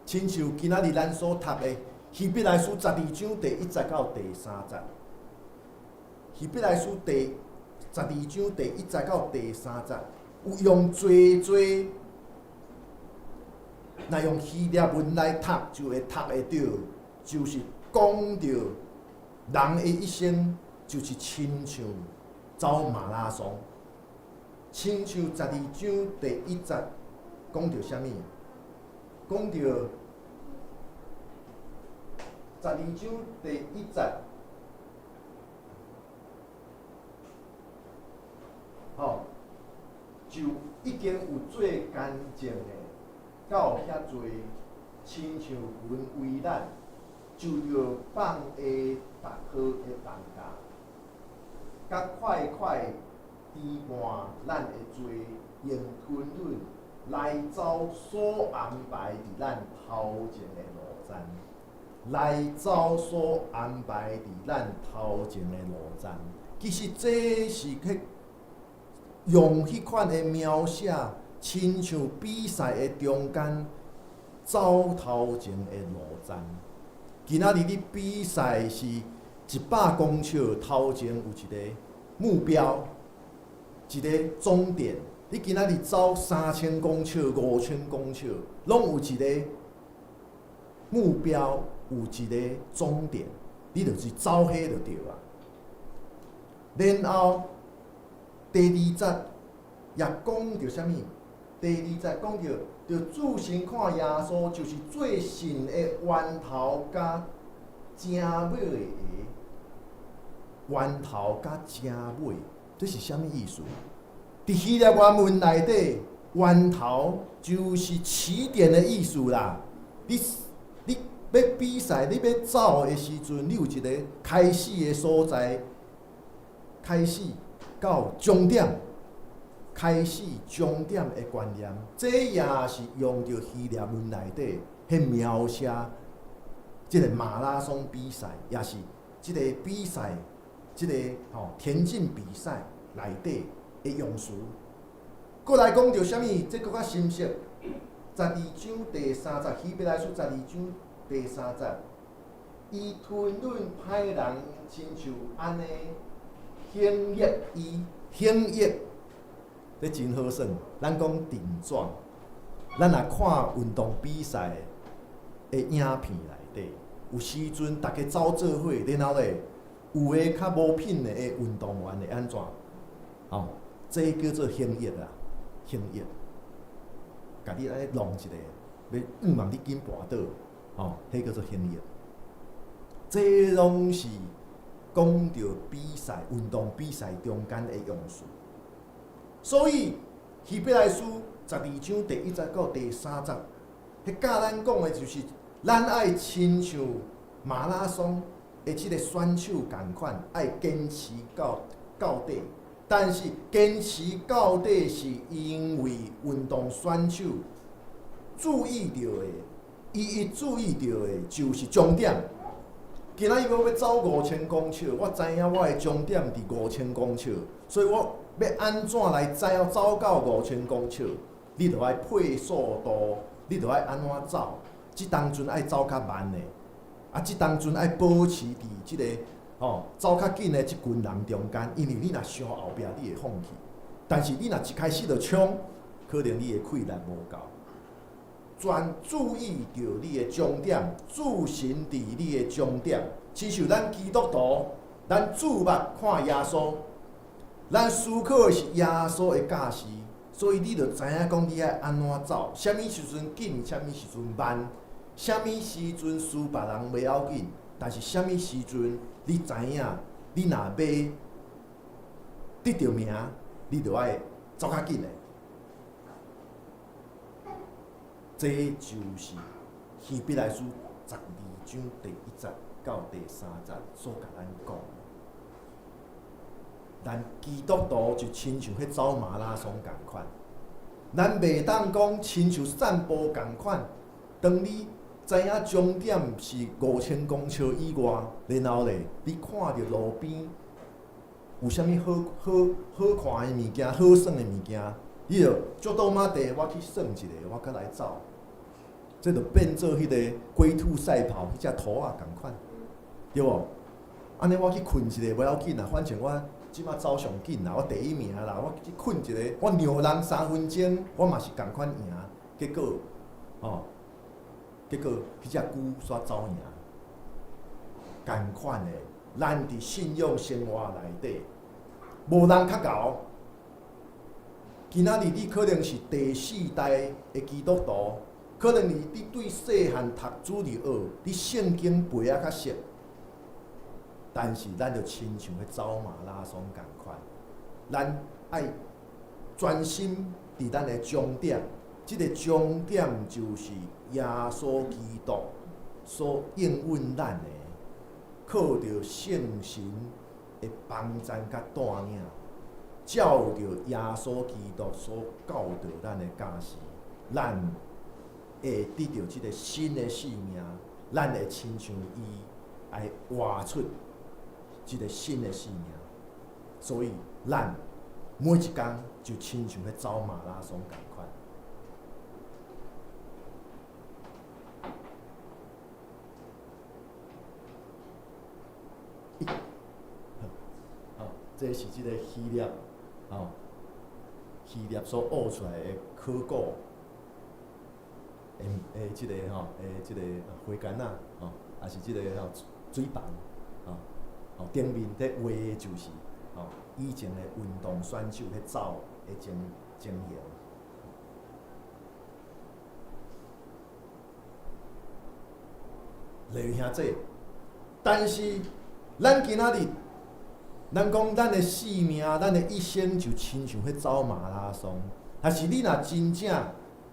親像今仔日咱所讀的希伯來書十二章第一節到第三節，希伯來書第十二章第一節到第三節，有用濟濟，若用希臘文來讀，就會讀會著，就是講著人的一生就是親像走馬拉松，親像十二章第一節講著啥物？講著十二章第一節，吼，就已經有做乾淨的到遐濟，親像阮為咱就著放下逐號的重擔，佮快快支換咱的罪，用吞忍來走所安排佇咱頭前的路程，來走所安排佇咱頭前的路程。其實這是去用彼款的描寫，親像比賽的中間走頭前的路程。今仔日你比賽是一百公尺，頭前有一個目標，一個終點。你今仔日走3000公尺、5000公尺，攏有一個目標，有一個終點，你就是走彼就對啊。然後第二節也講著啥物？第二節講著，著注神看耶穌，就是做信的源頭佮成尾的源頭佮成尾，這是啥物意思？佇希臘原文內底，源頭就是起點的意思啦。你你欲比賽，你欲走的時陣，你有一個開始的所在，開始到終點，開始終點的觀念，這也是用著希臘文內底彼描寫這個馬拉松比賽，也是這個比賽，這個吼田徑比賽內底的用詞。閣來講著啥物？這閣較深色。十二章第三節，希伯來書十二章第三節，伊吞忍歹人，親像按呢顯溢伊顯溢，這真好耍。咱講定怎，咱若看運動比賽的影片內底，有時陣逐家走做伙，然後咧有的較無品的運動員會按怎？吼，這叫做顯溢啊，顯溢，共你按呢弄一下，欲向望你緊跋倒，吼，彼叫做顯溢。這攏是講著比賽、運動比賽中間的用詞。所以希伯來書12章第一節到第三節，彼教咱講的就是，咱愛親像馬拉松的這个選手仝款，愛堅持到底。但是堅持到底是因為運動選手注意著的，伊注意著的就是終點。今仔日我欲走五千公尺，我知影我的終點佇五千公尺，所以我欲按怎來知影走到五千公尺？你著愛配速度，你著愛按怎走？這當陣愛走較慢的，啊，這當陣愛保持佇這个走較緊的這群人中間，因為你若傷後壁，你會放棄。但是你若一開始就衝，可能你的氣力無夠。專注意著你的終點，注神佇你的終點。親像咱基督徒，咱注目看耶穌，咱思考的是耶穌的教示，所以你就知影講你愛按怎走，啥物時陣緊，啥物時陣慢，啥物時陣輸別人袂要緊，但是啥物時陣你知影，你若欲得著名，你就愛走較緊的。這就是希伯來書12章第一節到第三節所共咱講。咱基督徒就親像彼走馬拉松仝款，咱袂當講親像散步仝款。當你知影終點是五千公尺以外，然後咧，你看著路邊有啥物好好好看的物件、好耍的物件，你就足倒馬地，我去耍一下，我閣來走。這就變做彼个龜兔賽跑，彼隻兔仔仝款，對無？按呢我去睏一下無要緊啦，反正我這馬走上緊啦，我第一名啦，我去睏一下，我讓人3分鐘，我嘛是仝款贏。結果，結果彼隻龜煞走贏。仝款的，咱佇信仰生活內底，無人較𠢕。今仔日你可能是第四代的基督徒。可能你對細漢讀主日學，你聖經背啊較熟，但是咱就親像彼走馬拉松仝款，咱愛專心佇咱的終點，這个終點就是耶穌基督所應允咱的，靠著聖神的幫贊佮帶領，照著耶穌基督所教導咱的教示，咱會得著這个新的生命，咱會親像伊來活出這个新的生命。所以，咱每一工就親像咧走馬拉松仝款。好，這是這个希臘，希臘所挖出來的考古。的這个吼，的這个花桿仔，吼，抑是這个吼水房，吼，頂面佇畫的就是，以前的運動選手彼走的情形。來兄弟，但是咱今仔日，咱講咱的生命，咱的一生就親像彼走馬拉松，但是你若真正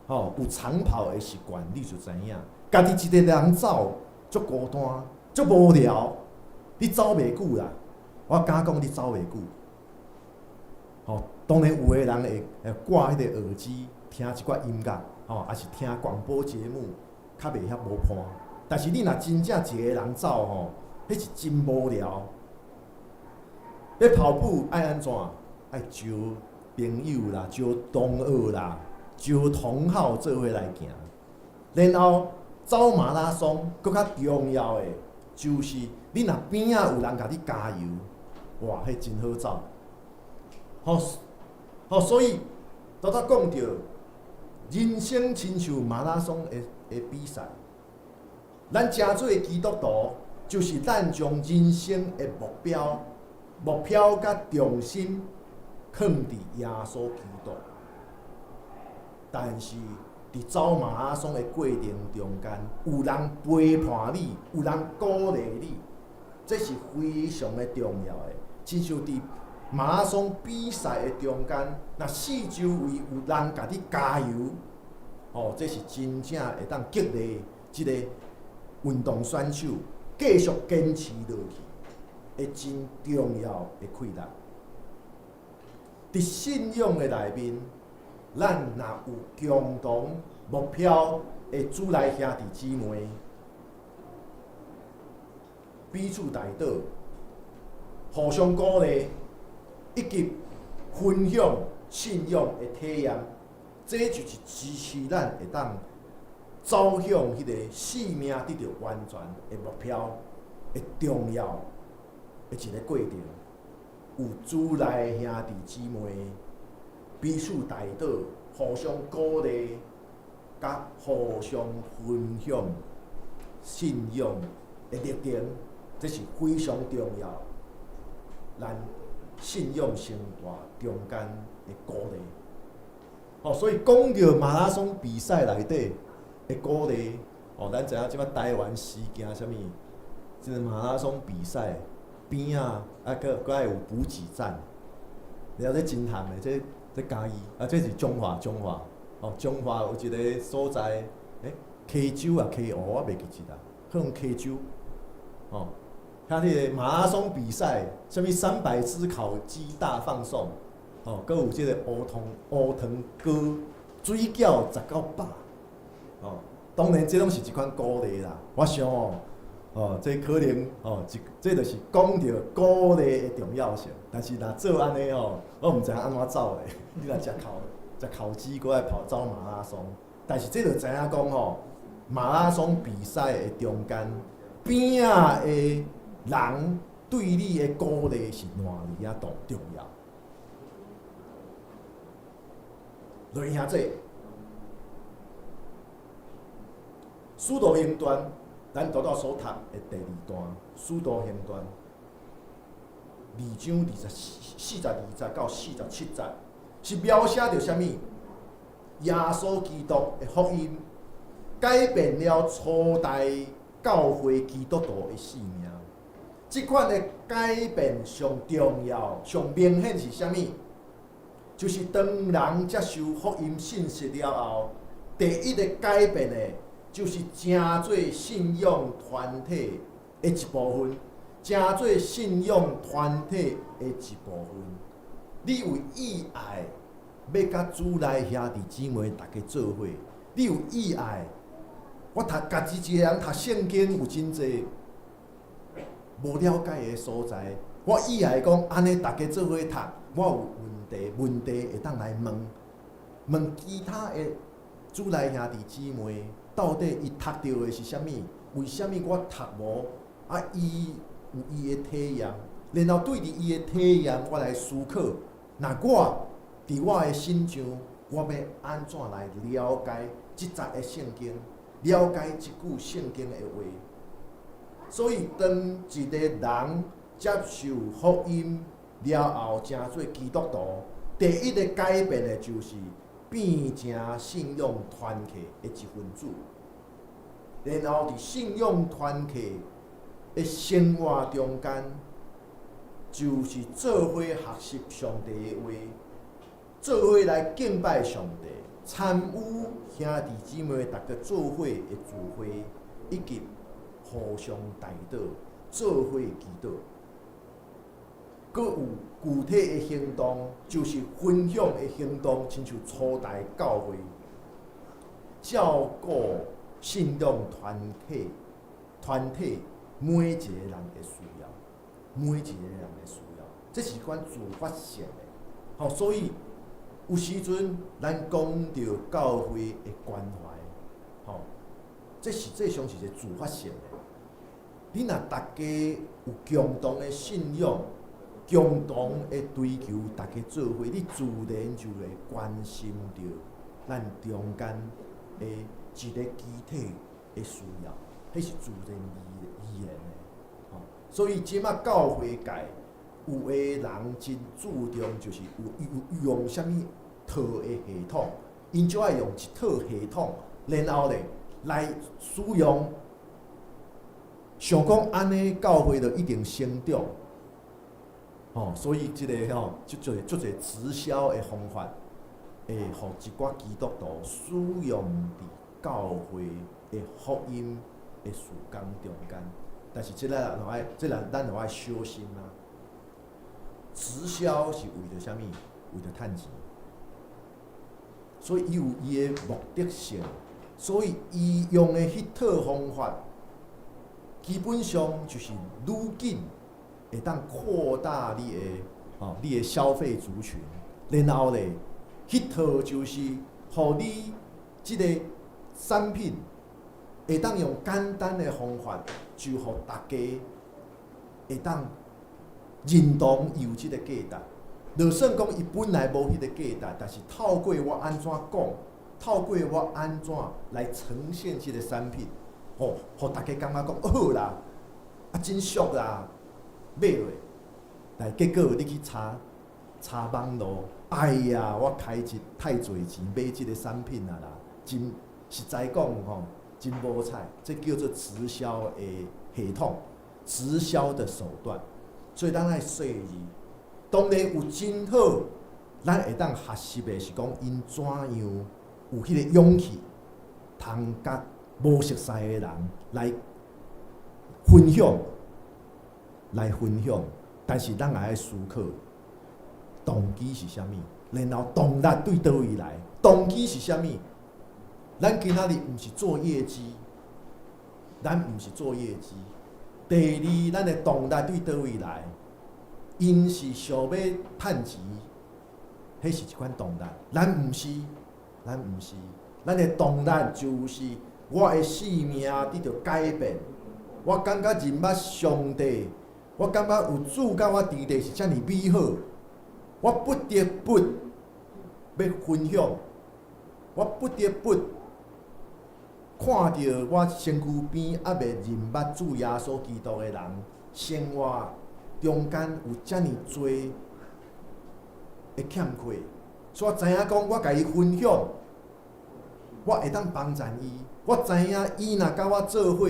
有長跑的習慣，你就知影，家己一个人走足孤單，足無聊，你走袂久啦。我敢講，你走袂久。當然有的人會掛彼個耳機聽一寡音樂，抑是聽廣播節目，較袂遐無伴。但是你若真正一个人走吼，彼是真無聊。欲跑步愛按怎？愛招朋友啦，招同學啦。招同好做伙來行，然後走馬拉松，閣較重要的，就是你若邊仔有人共你加油，哇，彼真好走。吼，吼，所以拄才講著，人生親像馬拉松的比賽，咱成做基督徒，就是咱將人生的目標佮重心囥佇耶穌基督。但是佇走馬拉松的過程中間，有人陪伴你，有人鼓勵你，這是非常的重要的。親像佇馬拉松比賽的中間，若四周圍有人共你加油，哦，這是真正會當激勵這个運動選手繼續堅持落去的真重要的氣力。佇信仰的內面，咱若有共同目標的主內兄弟姊妹，彼此代禱，互相鼓勵，以及分享信仰的體驗，這就是支持咱會當走向彼个生命得著完全的目標的重要的一个過程。有主內兄弟姊妹彼此代禱，互相鼓勵，佮互相分享信仰的歷程，這是非常重要。咱信仰生活中間的鼓勵。哦，所以講著馬拉松比賽內底的鼓勵，哦，咱知影這擺台灣時行啥物？這个馬拉松比賽邊仔啊，閣閣愛有補給站，了這真譀的，這嘉義啊，這是彰化，彰化，哦，彰化有一个所在，溪洲啊，溪湖我袂記得啦，可能溪洲，哦，遐彼个馬拉松比賽，啥物300隻烤雞大放送，哦，閣有這个烏糖糕水餃10到100，哦，當然這攏是一款鼓勵啦，我想哦，哦，這可能哦，這就是講著鼓勵的重要性。但是若做按呢吼，我毋知影按怎走咧。你若食烤雞，閣愛跑走馬拉松，但是這就知影講吼，馬拉松比賽的中間，邊仔的人對你的鼓勵是偌爾仔重要。落兄弟，使徒行傳。咱拄才所讀的第二段，使徒行傳二章24、42節到47節，是描寫著啥物？耶穌基督的福音改變了初代教會基督徒的生命。這款的改變上重要、上明顯是啥物？就是當人接受福音信息了後，第一个改變的，就是成做信仰團體的一部分，成做信仰團體的一部分。你有意愛欲佮主內兄弟姊妹逐家做伙，你有意愛，我讀家己一个人讀聖經有真濟無了解的所在，我意愛講按呢逐家做伙讀，我有問題會當來問，問其他的主內兄弟姊妹。到底伊讀著的是啥物？為啥物我讀無？啊，伊有伊的體驗，然後對著伊的體驗，我來思考。若我佇我的身上，我欲按怎來了解這節的聖經？了解這句聖經的話。所以，當一個人接受福音了後，成做基督徒，第一个改變的就是變成信仰團體的一分子，然後佇信仰團體的生活中間，就是做伙學習上帝的話，做伙來敬拜上帝，參與兄弟姊妹逐家做伙的聚會，以及互相代禱、做伙祈禱。閣有具體的行動，就是分享的行動，親像初代教會照顧信仰團體每一个人的需要，每一个人的需要，這是款自發性的。吼，所以有時陣咱講著教會的關懷，吼，這實際上是一個自發性的。你若逐家有共同的信仰，共同的追求，逐家做伙，你自然就會關心著咱中間的一个肢體的需要，彼是自然而然的。吼，所以這馬教會界有的人真注重，就是有用啥物套的系統，𪜶就愛用一套系統，然後咧來使用，想講按呢教會就一定成長。吼，所以這个吼，足濟足濟直銷的方法，會予一寡基督徒使用佇教會的福音的事工中間。但是這个就愛，這個咱就愛小心啊。直銷是為著啥物？為著趁錢。所以伊有伊的目的性，所以伊用的彼套方法，基本上就是愈緊會當擴大你的吼，你的消費族群，然後咧，彼套就是予你這个產品會當用簡單的方法，就予大家會當認同伊有這个價值。就算講伊本來無彼个價值，但是透過我按怎講，透過我按怎來呈現這个產品，吼，予大家感覺講好啦，啊真俗啦，買落，但結果你去查查網路，哎呀，我開一太濟錢買這个產品啊啦，真實在講吼，真無彩，這叫做直銷的系統，直銷的手段，所以咱愛細膩。當然有真好，咱會當學習的是講𪜶怎樣有彼個勇氣，通佮無熟似的人來分享，來分享。但是咱也愛思考，動機是啥物？然後動力對佗位來？動機是啥物？咱今仔日毋是做業績，咱毋是做業績。第二，咱的動力對佗位來？𪜶是想欲趁錢，彼是一款動力。咱毋是，咱毋是，咱的動力就是我的性命得著改變。我感覺認捌上帝，我感覺有主佮我佇咧是遮爾美好，我不得不欲分享，我不得不看著我身軀邊猶未認捌主耶穌基督的人，生活中間有遮爾濟的欠缺，所以我知影講，我共伊分享，我會當幫贊伊。我知影伊若佮我做伙，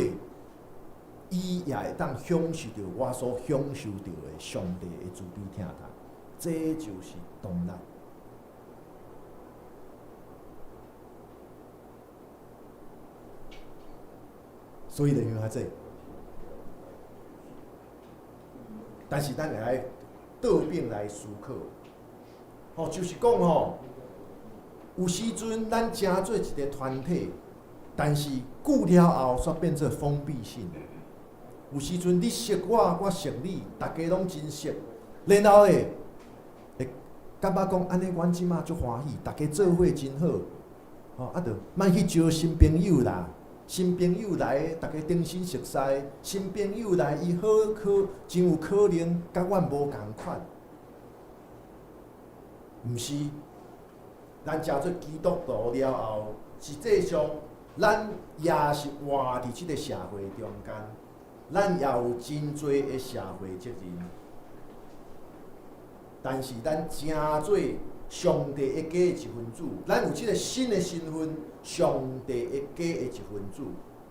伊也會當享受著我所享受著的上帝的慈悲疼痛。這就是動力。所以就用這。但是咱會愛倒轉來思考，吼，就是講吼，有時陣咱成做一个團體，但是久了後煞變做封閉性。有時陣你識我，我識你，逐家攏真熟，然後咧會感覺講按呢，阮這馬足歡喜，逐家做伙真好，吼，啊，著莫去招新朋友啦。新朋友來，逐家重新熟似。新朋友來，伊好可真有可能佮阮無仝款。毋是，咱成做基督徒了後，實際上咱也是活佇這个社會中間，咱也有真濟的社會責任。但是咱成做上帝的家的一分子，咱有這个新的身份，上帝的家的一分子。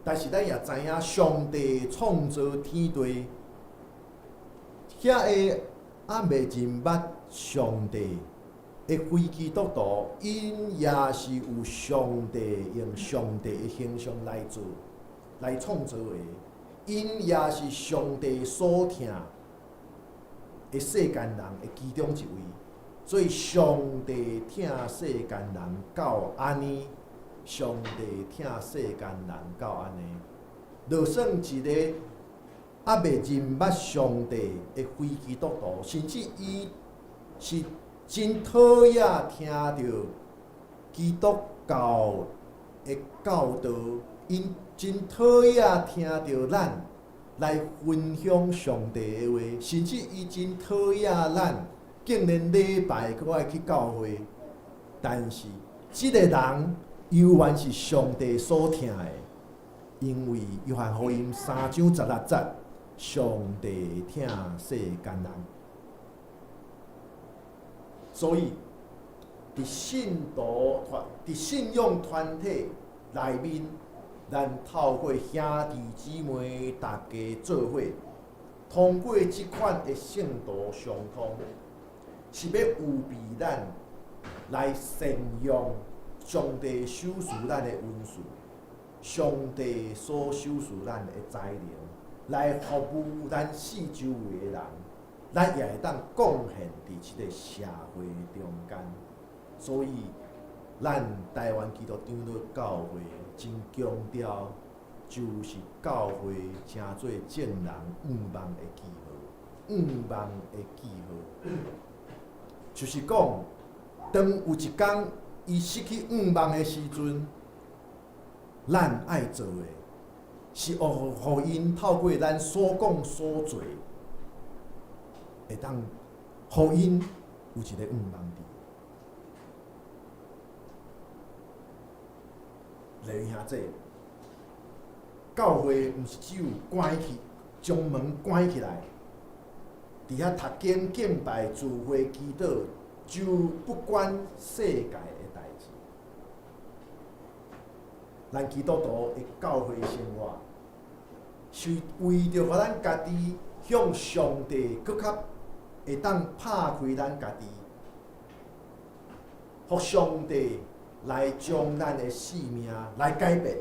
但是咱也知影，上帝創造天地，遐个猶未認捌上帝的非基督徒，𪜶也是有上帝用上帝的形象來做、來創造的，𪜶也是上帝所疼的世間人的其中一位。所以上帝疼世間人到按呢，上帝疼世間人到按呢，就算一个猶未認捌上帝的非基督徒，甚至伊是真討厭聽著基督教的教導，𪜶真討厭聽著咱來分享上帝的話，甚至伊真討厭咱，竟然禮拜閣愛去教會。但是這個人猶原是上帝所疼的，因為約翰福音3章16節，上帝疼世間人，所以佇信徒團、佇信仰團體內面，咱透過兄弟姊妹大家做伙，通過這款的聖徒相通，是欲預備咱來善用上帝賞賜咱的恩賜，上帝所賞賜咱的才能，來服務咱四周圍的人，咱也會當貢獻佇這個社會中間。所以，咱台灣基督長老教會真強調，就是教會成做眾人向望的記號，向望的記號，就是講，當有一工伊失去向望的時陣，咱愛做的是予𪜶透過咱所講所做，會當予𪜶有一個向望佇。來兄弟，教會毋是只有關起，將門關起來，佇遐讀經、敬拜、聚會、祈禱，就不管世界的代誌。咱基督徒的教會生活，是為著予咱家己向上帝閣較會當拍開咱家己，予上帝來將咱的生命來改變。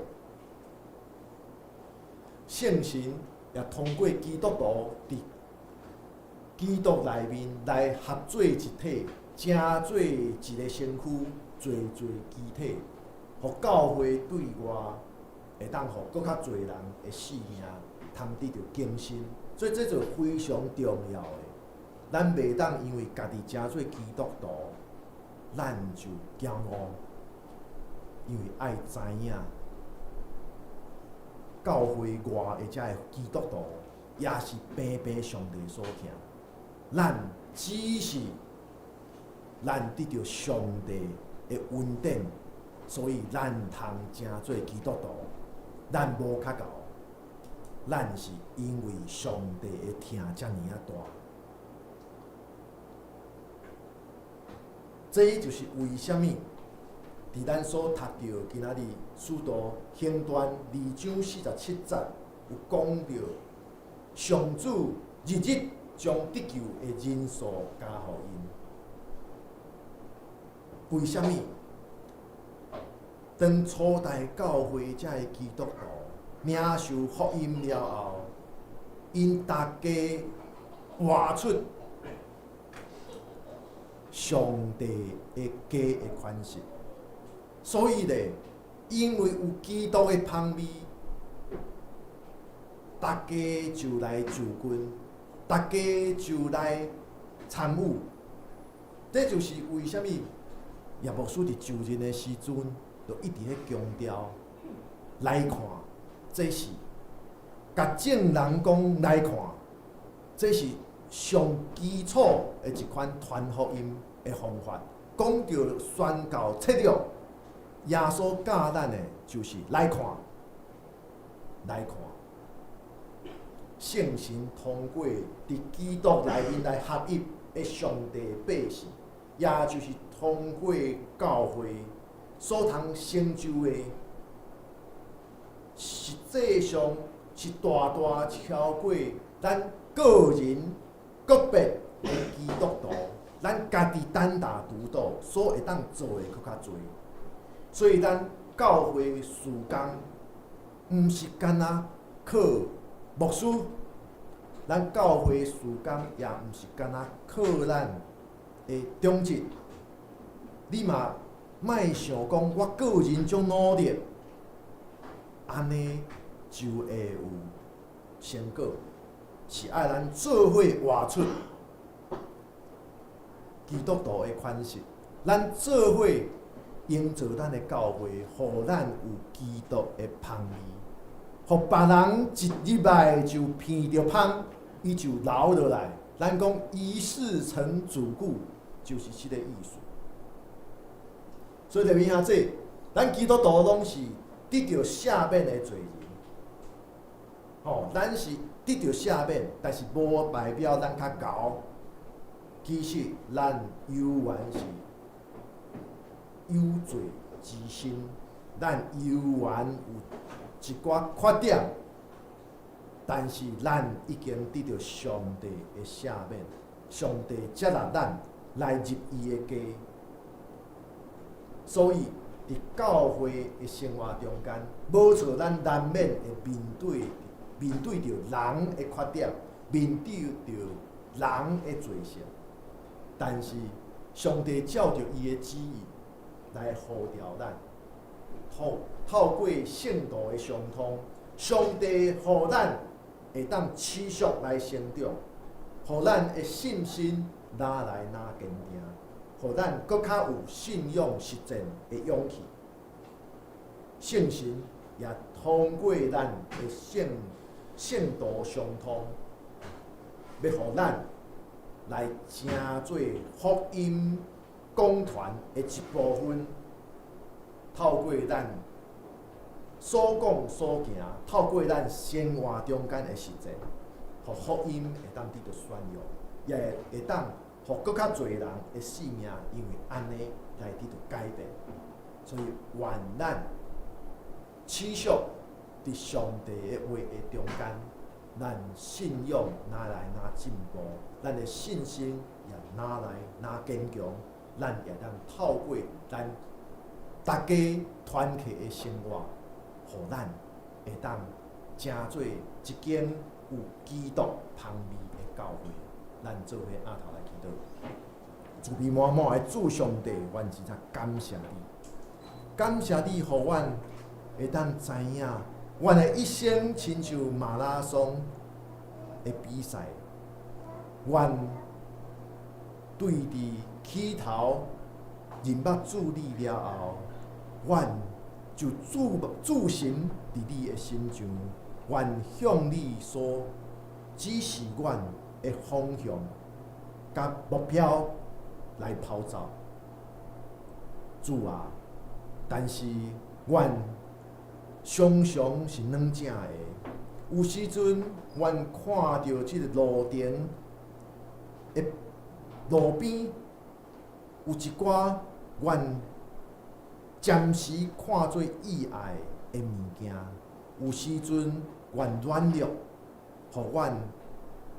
聖神也通過基督徒佇基督內面來合做一體，成做一個身軀，濟濟肢體，予教會對外會當予閣較濟人的生命通得著更新。所以這就非常重要的。咱袂當因為家己成做基督徒，咱就驕傲，因為愛知影教會外的這个基督徒也是平平上帝所疼。咱只是咱得著上帝的恩典，所以咱通成做基督徒。咱無較𠢕，咱是因為上帝的疼遮爾仔大。這就是為啥物佇咱所讀著今仔日使徒行傳2章47節有講著，上主日日將得救的人數加予𪜶。為啥物？當初代教會這个基督徒領受福音了後，𪜶逐家活出上帝的家的款式，所以咧，因為有基督的芳味，逐家就來就近，逐家就來參與。這就是為啥物葉牧師佇就任的時陣，就一直咧強調來看，這是共眾人講來看，這是上基礎的一款傳福音的方法。講著宣教策略，耶穌教咱的就是來看，來看。聖神通過佇基督內面來合一的上帝百姓，也就是通過教會所通成就的，實際上是大大超過咱個人個別的基督徒，咱家己單打獨鬥所會當做的閣較濟。所以咱教會事工，毋是干焦靠牧師，咱教會事工也毋是干焦靠咱的長執。你嘛莫想講我個人足努力，按呢就會有成果。是愛咱做伙活出基督徒的款式，咱做伙營造咱的教會，予咱有基督的芳味，予別人一入來就鼻著芳，伊就留落來。咱講一試成主顧，就是這個意思。所以，弟兄姊，咱基督徒攏是得著赦免的罪人。吼，咱是得著赦免，但是無代表咱較𠢕。其實，咱猶原是有罪之身，咱猶原有一寡缺點，但是咱已經得著上帝的赦免，上帝接納咱來入伊的家。所以，佇教會的生活中間，無錯，咱難免會面對著人的缺點，面對著人的罪性。但是，上帝照著伊的旨意來呼召咱，透過聖徒的相通，上帝予咱會當持續來成長，予咱的信心愈來愈堅定，予咱閣較有信仰實踐的勇氣。聖神也通過咱的聖徒相通，欲予咱來成做福音講傳的一部分，透過咱所講所行，透過咱生活中間的實踐，予福音會當得著宣揚，也會當予閣較濟人的性命，因為按呢來得著改變。所以，願咱持續佇上帝的話的中間，咱信仰愈來愈進步，咱的信心也愈來愈堅強，咱也當透過咱大家團契的生活，予咱會當成做一間有基督芳味的教會。咱做伙徛頭來祈禱，慈悲滿滿的主上帝，阮真正感謝你，感謝你，予阮會當知影，阮的一生親像馬拉松的比賽，阮對佇起頭認捌主你了後，阮就注神佇你的身上，願向你所指示阮的方向佮目標來跑走。主啊，但是阮常常是軟正的，有時陣阮看著這個路程的路邊有一寡阮暫時看做意愛的物件，有時陣阮軟弱，予阮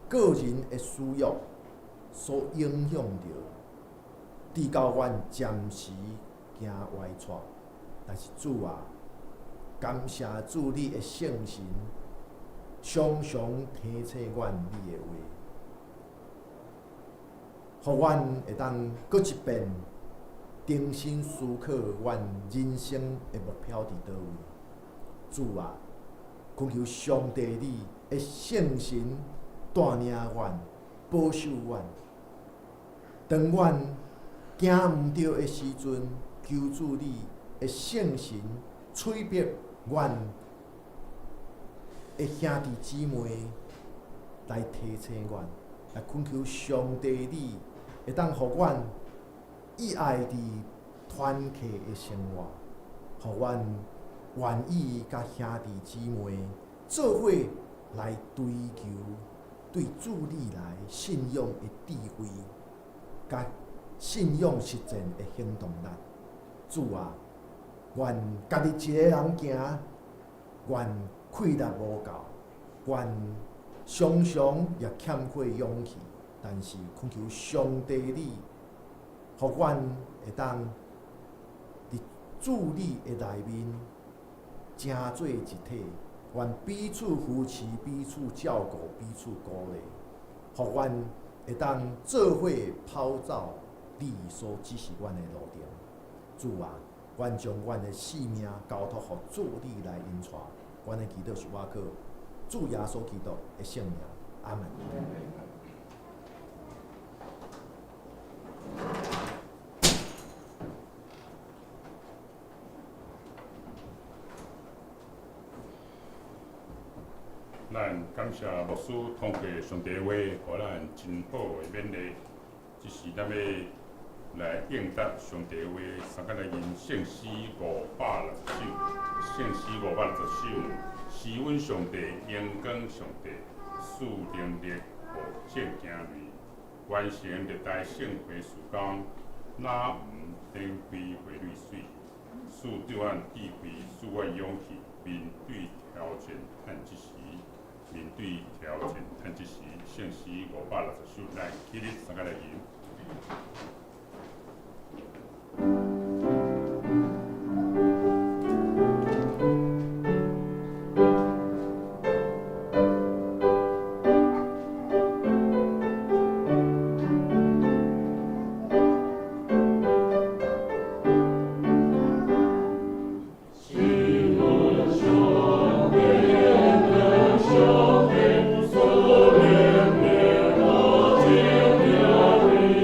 個人的私欲所影響著，直到阮暫時行歪趖。但是主啊，感謝主你的聖神，常常提醒阮你的話，予阮會當閣一遍重新思考阮人生的目標佇佗位。主啊，懇求上帝你的聖神帶領阮，保守阮。當阮行毋對的時陣，求主你的聖神催逼阮的兄弟姊妹來提醒阮，來懇求上帝你會當予阮意愛佇團契的生活，予阮願意佮兄弟姊妹做伙來追求對主你來信仰的智慧，佮信仰實踐的行動力。主啊，阮家己一个人行，阮氣力無夠，阮常常也欠缺勇氣，但是懇求上帝你，予阮會當佇主你的內面成做一體，願彼此扶持、彼此照顧、彼此鼓勵，予阮會當做伙跑走你所指示阮的路程。主啊，阮將阮的性命交託予主你來引帶，阮的祈禱是倚靠主耶穌基督的聖名，阿門。感謝牧師通過上帝話，予咱真好的勉勵。這時咱欲來應答上帝話，相共來吟聖詩560首，聖詩560首，是阮上帝，榮光上帝，賜能力予眾子女，完成歷代聖會事工，若毋展開花蕊水，賜對阮智慧，賜阮勇氣，面對挑戰趁這時，面對挑戰趁這時，聖詩560首，來起立，相共來吟。是阮上帝，榮光上帝，賜能力予眾子女，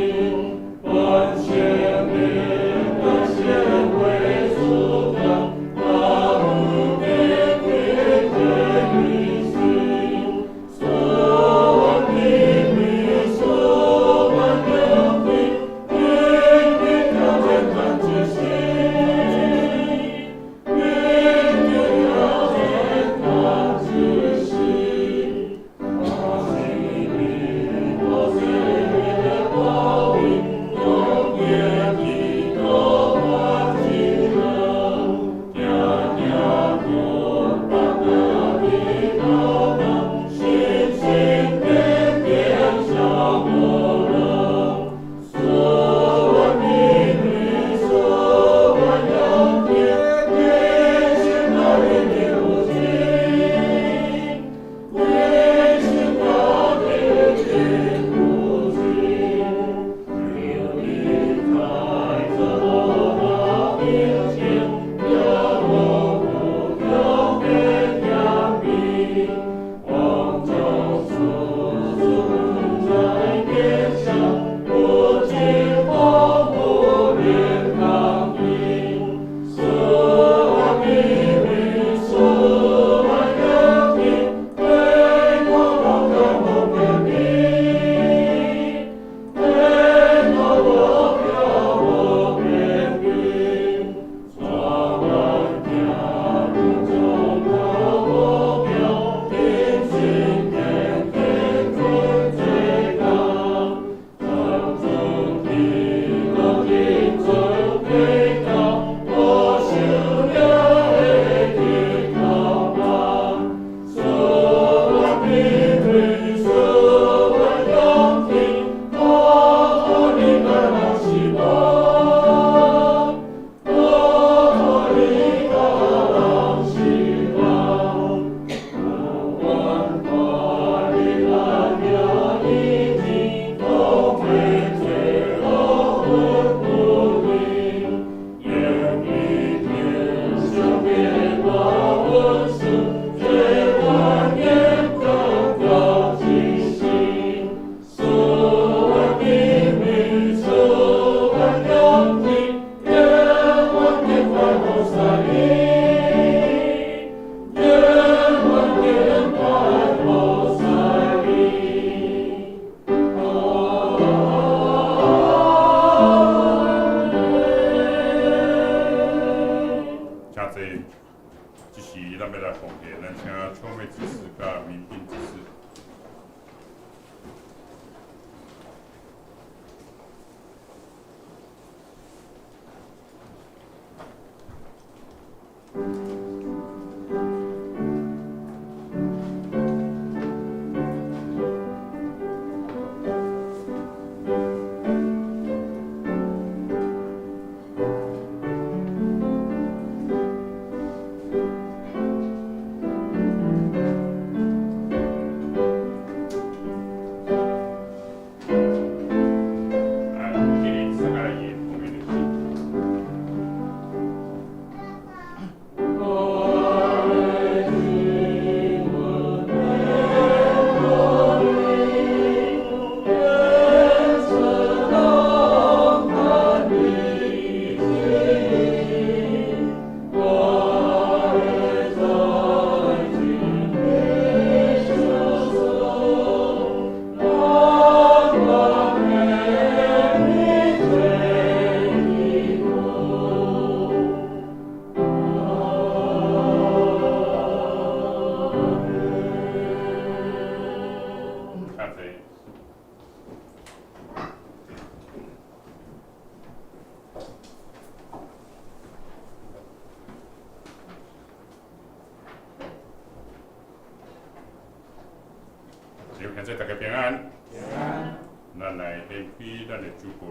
周報。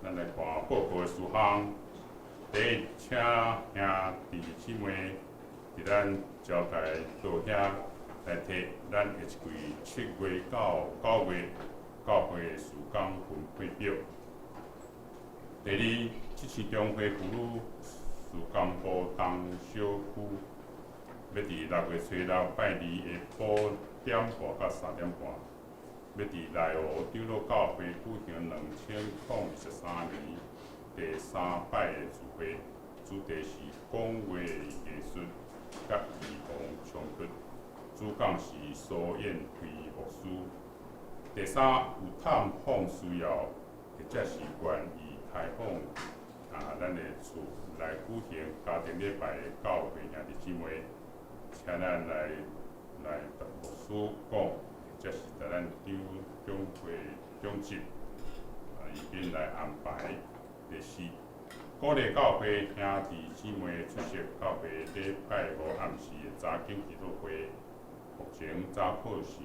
咱來看報告的事項。第一，請兄弟姊妹佇咱招待桌遐來提咱下一季7月到9月教會的事工分配表。第二，這次中會婦女事工部東小區欲佇6月初六拜二下晡點半到3點半，欲佇內湖長老教會舉行2023年第三擺的聚會，主題是講話的藝術佮預防衝突，主講是蘇燕輝牧師。第三，有探訪需要，或者是願意開放啊，咱的厝來舉行家庭禮拜的教會兄弟姊妹，請咱來共牧師講，或者是佇咱長長會長執啊，以便來安排。第四，鼓勵教會兄弟姊妹出席教會禮拜五暗時的查經祈禱會。目前查課是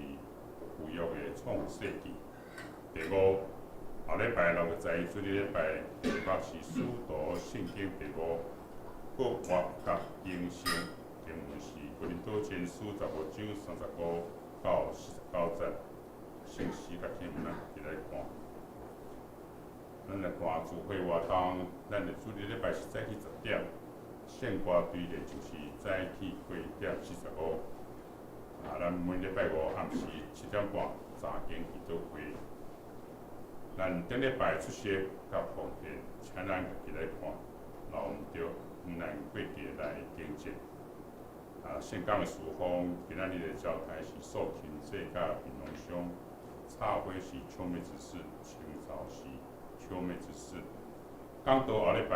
舊約的創世記。第五，後禮拜6月11主日禮拜題目是使徒信經第五，復活佮永生。經文是哥林多前書15章35到49節。聖詩佮經文咱一來看。咱來看聚會活動，咱的主日禮拜是早起10點，聖歌隊的就是早起8點45。啊，咱每禮拜五暗時7點半查經祈禱會。咱頂禮拜出席佮奉獻，請咱家己來看，若有毋著，毋難過節來更正。啊，聖工的事奉，今仔日的教台是素琴祭佮平農鄉，插花是秋妹執事，清掃是秋妹執事。講道後禮拜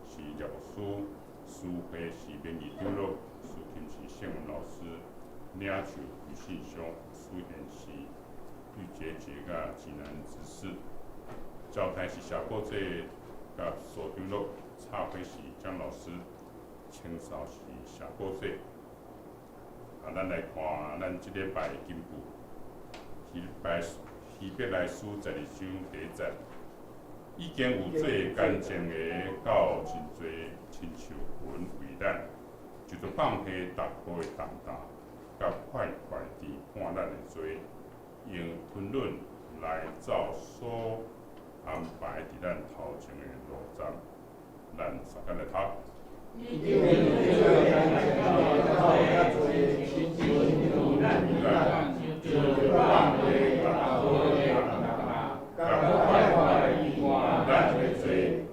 是葉牧師，司會是民意長老，司琴是聖文老師，領袖余信雄，司賢是玉潔姐佮濟南執事。教台是夏國濟佮蘇長老，插花是江老師，清掃是夏國濟。啊，咱來看咱這禮拜的經句，希伯來書12章第1節，已經有做乾淨的到真濟，親像魂為咱，就著放下逐項的重擔，佮快快地絆咱的罪，用吞忍來走所安排佇咱頭前的路站，咱相共來讀。已經有做乾淨的到遮濟，親像為咱，就放下逐項的重擔，佮快快地絆咱的罪，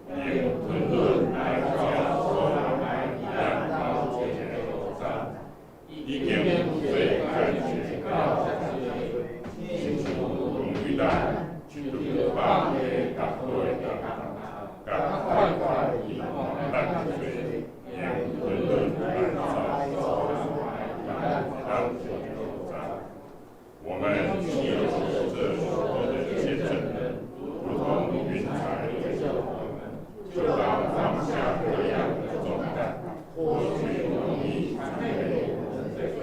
用吞忍來走所安排佇咱頭前的路站，已經有做乾淨的到遮濟，親像為咱，就放下逐項的重擔，佮快快地絆咱的罪，用吞忍來走所安排佇咱頭前的路站。我們既有這許多的見證，如同雲彩圍著我們，就當放下各樣的重擔，脫去容易纏累我們的罪，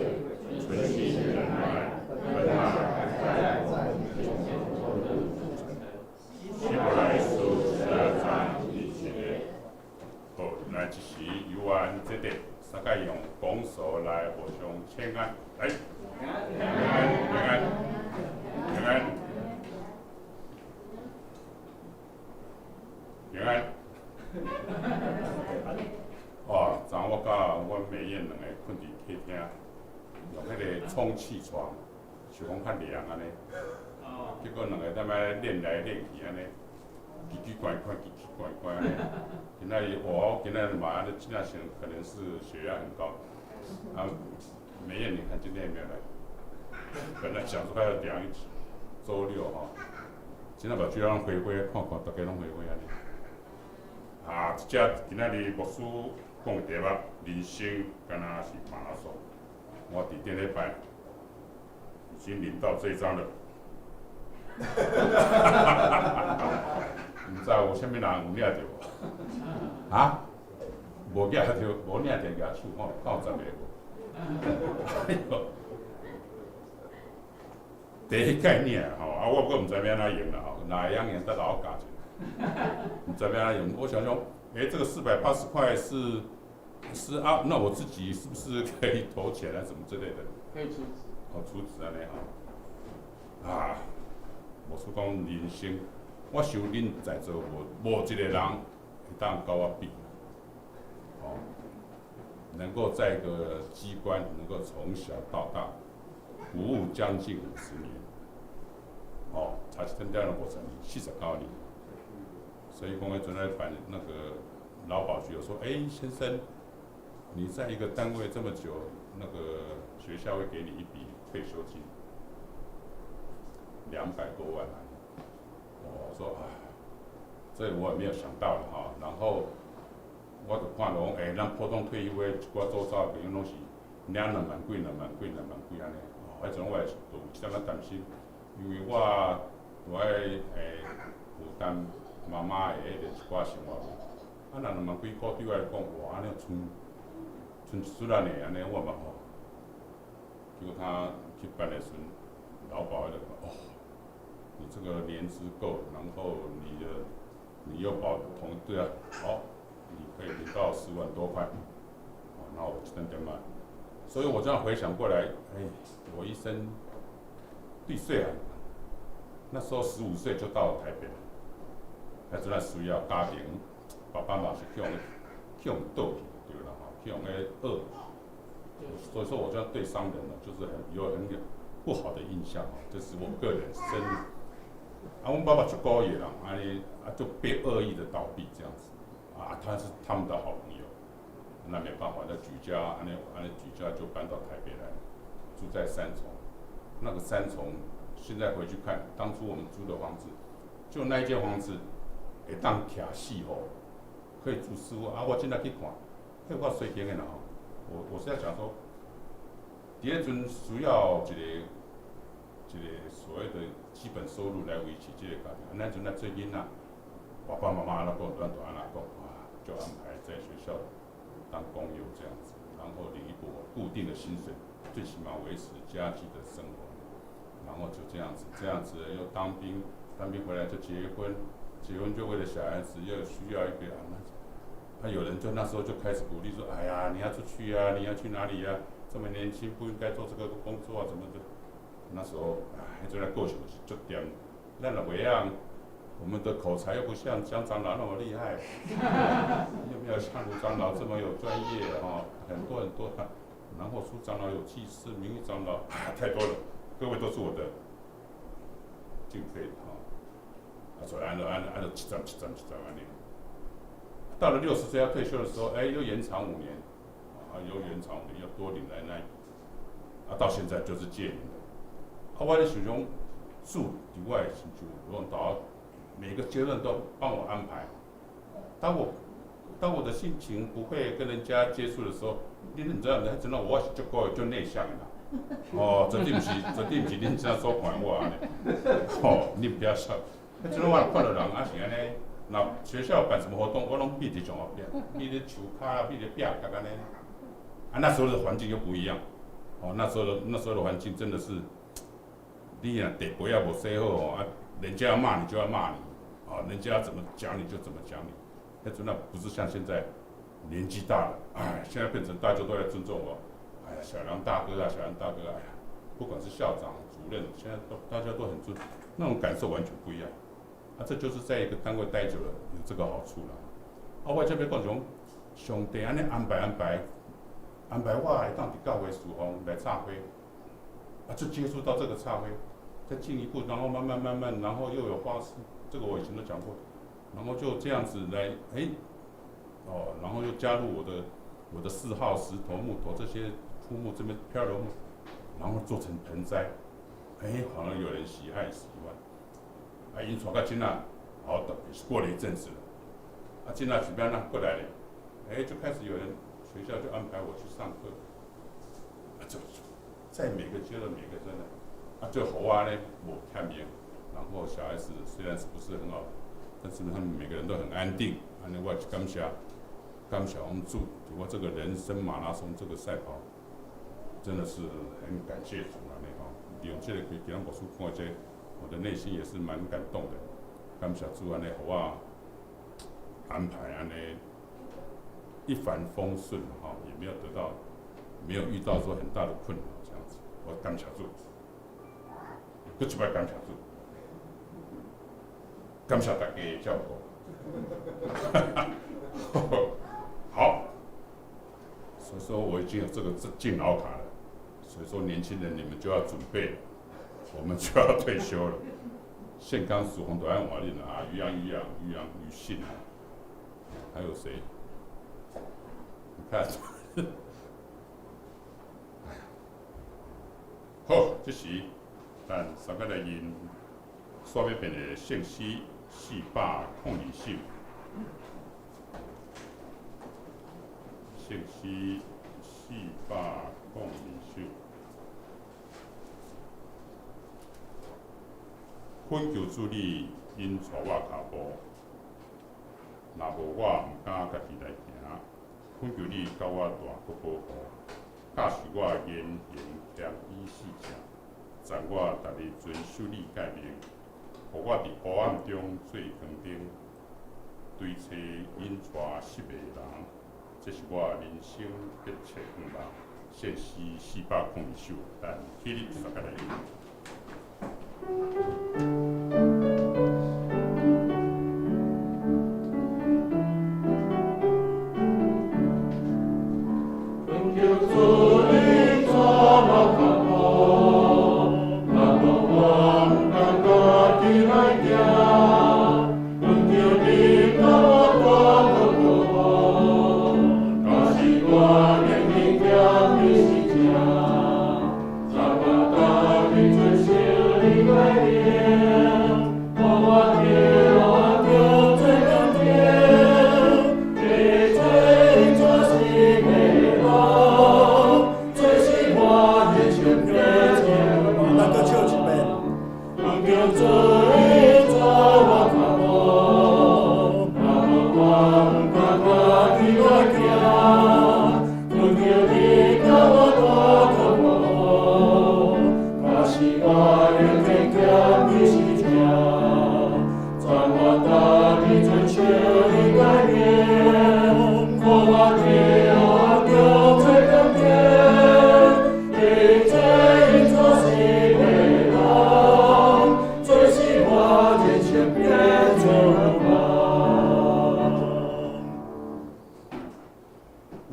存心忍耐，奔那擺在希伯來書12章1節。好，來這時由阮這裡三個用拱手來互相請安，來，平安，平安，平安，平安。哦，昨我佮阮美艷兩个睏佇客廳，用彼个充氣床，想講較涼按呢，結果兩个踮遐練來練去按呢，奇奇怪怪，奇奇怪怪按呢。今仔日我今仔日嘛，按呢真正想可能是血壓很高。啊，美艷，你看今天有沒有來？本來想說要涼一週六吼，今仔目睭攏花花，看看逐家攏花花按呢。啊，這只今仔日牧師講的題目，人生敢若是馬拉松。我佇頂禮拜已經領到這一張了。毋知有啥物人有領著無？啊？無領著，無領著舉手看，看有十个無？哎喲，第一概念吼，啊，我閣毋知欲按怎用啦吼，若會曉用得老教者。你怎麼樣用？我想說，哎，這個480塊是啊，那我自己是不是可以投錢啊？什麼之類的？可以儲值。哦，儲值按呢吼。啊，無說講人生，我想恁在座無一個人會當佮我比。哦，能夠在一個機關能夠從小到大服務將近50年，哦，差一點點50年，49年。所以講，彼陣來辦那個勞保局有說，哎，先生，你在一個單位這麼久，那個學校會給你一筆退休金，200多萬啊。我說啊，這我也沒有想到了哈。然後我就看到講，欸，咱普通退休的一寡周遭的朋友攏是領2萬幾、2萬幾、2萬幾按呢。哦，彼陣我也是有一點仔擔心，因為我都愛負擔媽媽的彼個一寡生活費。啊，若2萬幾箍對我來講，哇，按呢賰賰一撮仔爾按呢，我嘛吼。結果他去辦的時陣，勞保就講，哦，你這個年資夠，然後你又保同對啊，好，你可以領到4萬多塊，哦，那我就點嘛。所以我這樣回想過來，哎，我一生對歲啊，那時候15歲就到台北了，彼陣仔需要家庭，爸爸媽是去予倒去對啦吼，去予彼惡，所以說我這樣對商人呢，就是有很不好的印象哦，這是我個人深。啊，阮爸爸足古意的人，按呢啊就被惡意的倒閉這樣子，啊，他是他們的好朋友，那沒辦法，那舉家按呢按呢舉家就搬到台北來，住在三重，那個三重現在回去看，當初我們租的房子，就那一間房子，會當徛四戶，可以住四戶啊！我現在去看，彼較細間的啦吼。我是要講說，佇彼陣需要一個所謂的基本收入來維持這個家庭。咱陣咱做囡仔，爸爸媽媽按怎講，咱就按怎講啊，就安排在學校當工友這樣子，然後領一筆固定的薪水，最起碼維持家計的生活。然後就這樣子，這樣子又當兵，當兵回來就結婚，結婚就為了小孩子又需要一個啊，那有人就那時候就開始鼓勵說，哎呀，你要出去啊，你要去哪裡啊？這麼年輕不應該做這個工作啊，怎麼的？那時候，哎，這個過去就點，咱若袂曉，我們的口才又不像江長老那麼厲害，又沒有像盧長老這麼有專業哈，很多很多，然後蘇長老有氣勢，明玉長老啊，太多了，各位都是我的敬佩的哈。啊，所以按照按照按照一層一層一層按呢。到了60歲要退休的時候，哎，又延長五年，啊，又延長五年，又多領來那，啊，到現在就是屆齡了。啊，我咧想講，主佇我的親像攏到每個階段都幫我安排。當我的心情不會跟人家接觸的時候，你毋知影，真的我是足夠足內向的啦。哦，絕對毋是，絕對毋是恁這樣所看我按呢。哦，你不要笑。彼陣我若看著人啊是按呢，若學校辦什麼活動，我攏避佇上後壁，避佇樹跤，避佇壁角按呢。啊，那時候的環境又不一樣。哦，那時候的環境真的是，你若地皮仔無洗好哦，啊，人家要罵你就要罵你，啊，人家怎麼講你就怎麼講你。彼陣仔不是像現在，年紀大了，哎，現在變成大家都來尊重我。哎呀，小楊大哥啊，小楊大哥，哎呀，不管是校長、主任，現在都大家都很尊，那種感受完全不一樣。啊，這就是在一個單位待久了有這個好處啦。啊，我這欲講講，上帝按呢安排安排，安排我會當佇教會侍奉來插花，啊，就接觸到這個插花，再進一步，然後慢慢慢慢，然後又有花市，這個我以前都講過，然後就這樣子來，哎，哦，然後又加入我的嗜好，石頭、木頭這些枯木這邊漂流木，然後做成盆栽，哎，好像有人喜愛喜歡，啊，𪜶帶到這仔，好，過了一陣子了，啊，這仔是欲按怎過來咧，哎，就開始有人學校就安排我去上課，啊，就在每個階段每個階段，啊，就予我呢無欠用，然後小孩子雖然是不是很好，但是他們每個人都很安定，按呢我就感謝感謝我們主，我這個人生馬拉松這個賽跑，真的是很感謝主啊！那吼，利用這個給給牧師看這個，我的內心也是蠻感動的。感謝主按呢，予我安排按呢一帆風順吼，也沒有得到，沒有遇到說很大的困擾這樣子，我感謝主，閣一擺感謝主，感謝大家的照顧。好，所以說我已經有這個敬老卡了，所以說年輕人你們就要準備，我們就要退休了。憲剛屬紅都愛瓦力了啊，於洋於洋於洋於信，還有誰？你看，哎呀，好，這時咱三個來吟煞欲變的聖詩402首，聖詩402首。懇求主你引帶我跤步，若無我毋敢家己來行。懇求你佮我大閣保護，教示我言行謙以四正，讚我逐日遵守你誡命，予我佇黑暗中做光燈，對揣引帶失迷的人，這是我人生迫切願望。聖詩402首，咱起立三個來吟。懇求主你帶我跤步，若無我毋敢家己來行。懇求你佮我大閣保護，教示我言行謙卑實正，讚我逐日遵守你誡命，予我佇黑暗中做光燈，對揣引帶失迷的人，這是我人生迫切願咱閣唱一遍。望。懇求主你帶我跤步，若無我毋敢家己來行。懇求你佮我大閣保護，教示我言行謙卑實正，讚我逐日遵守你誡命，予我佇黑暗中做光燈，對揣引帶失迷的人，這是我人生迫切願望。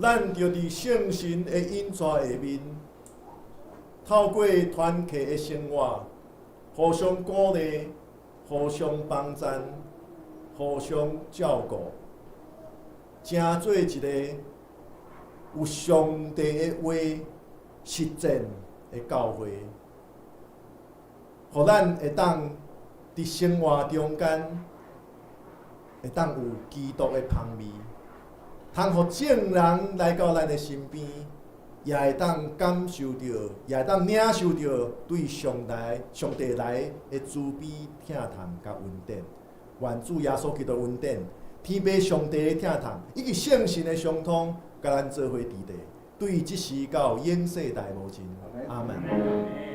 咱就佇聖神的引帶下面，透過團契的生活，互相鼓勵、互相幫贊、互相照顧，成做一個有上帝的話實踐的教會，予咱會當佇生活中間會當有基督的芳味，通予眾人來到咱的身邊，也會當感受著，也會當領受著對上帝、上帝來的慈悲、疼痛佮恩典。願主耶穌基督恩典、天父上帝的疼痛，以及聖神的相通，佮咱做伙佇咧，對這時到永世代無盡。阿門。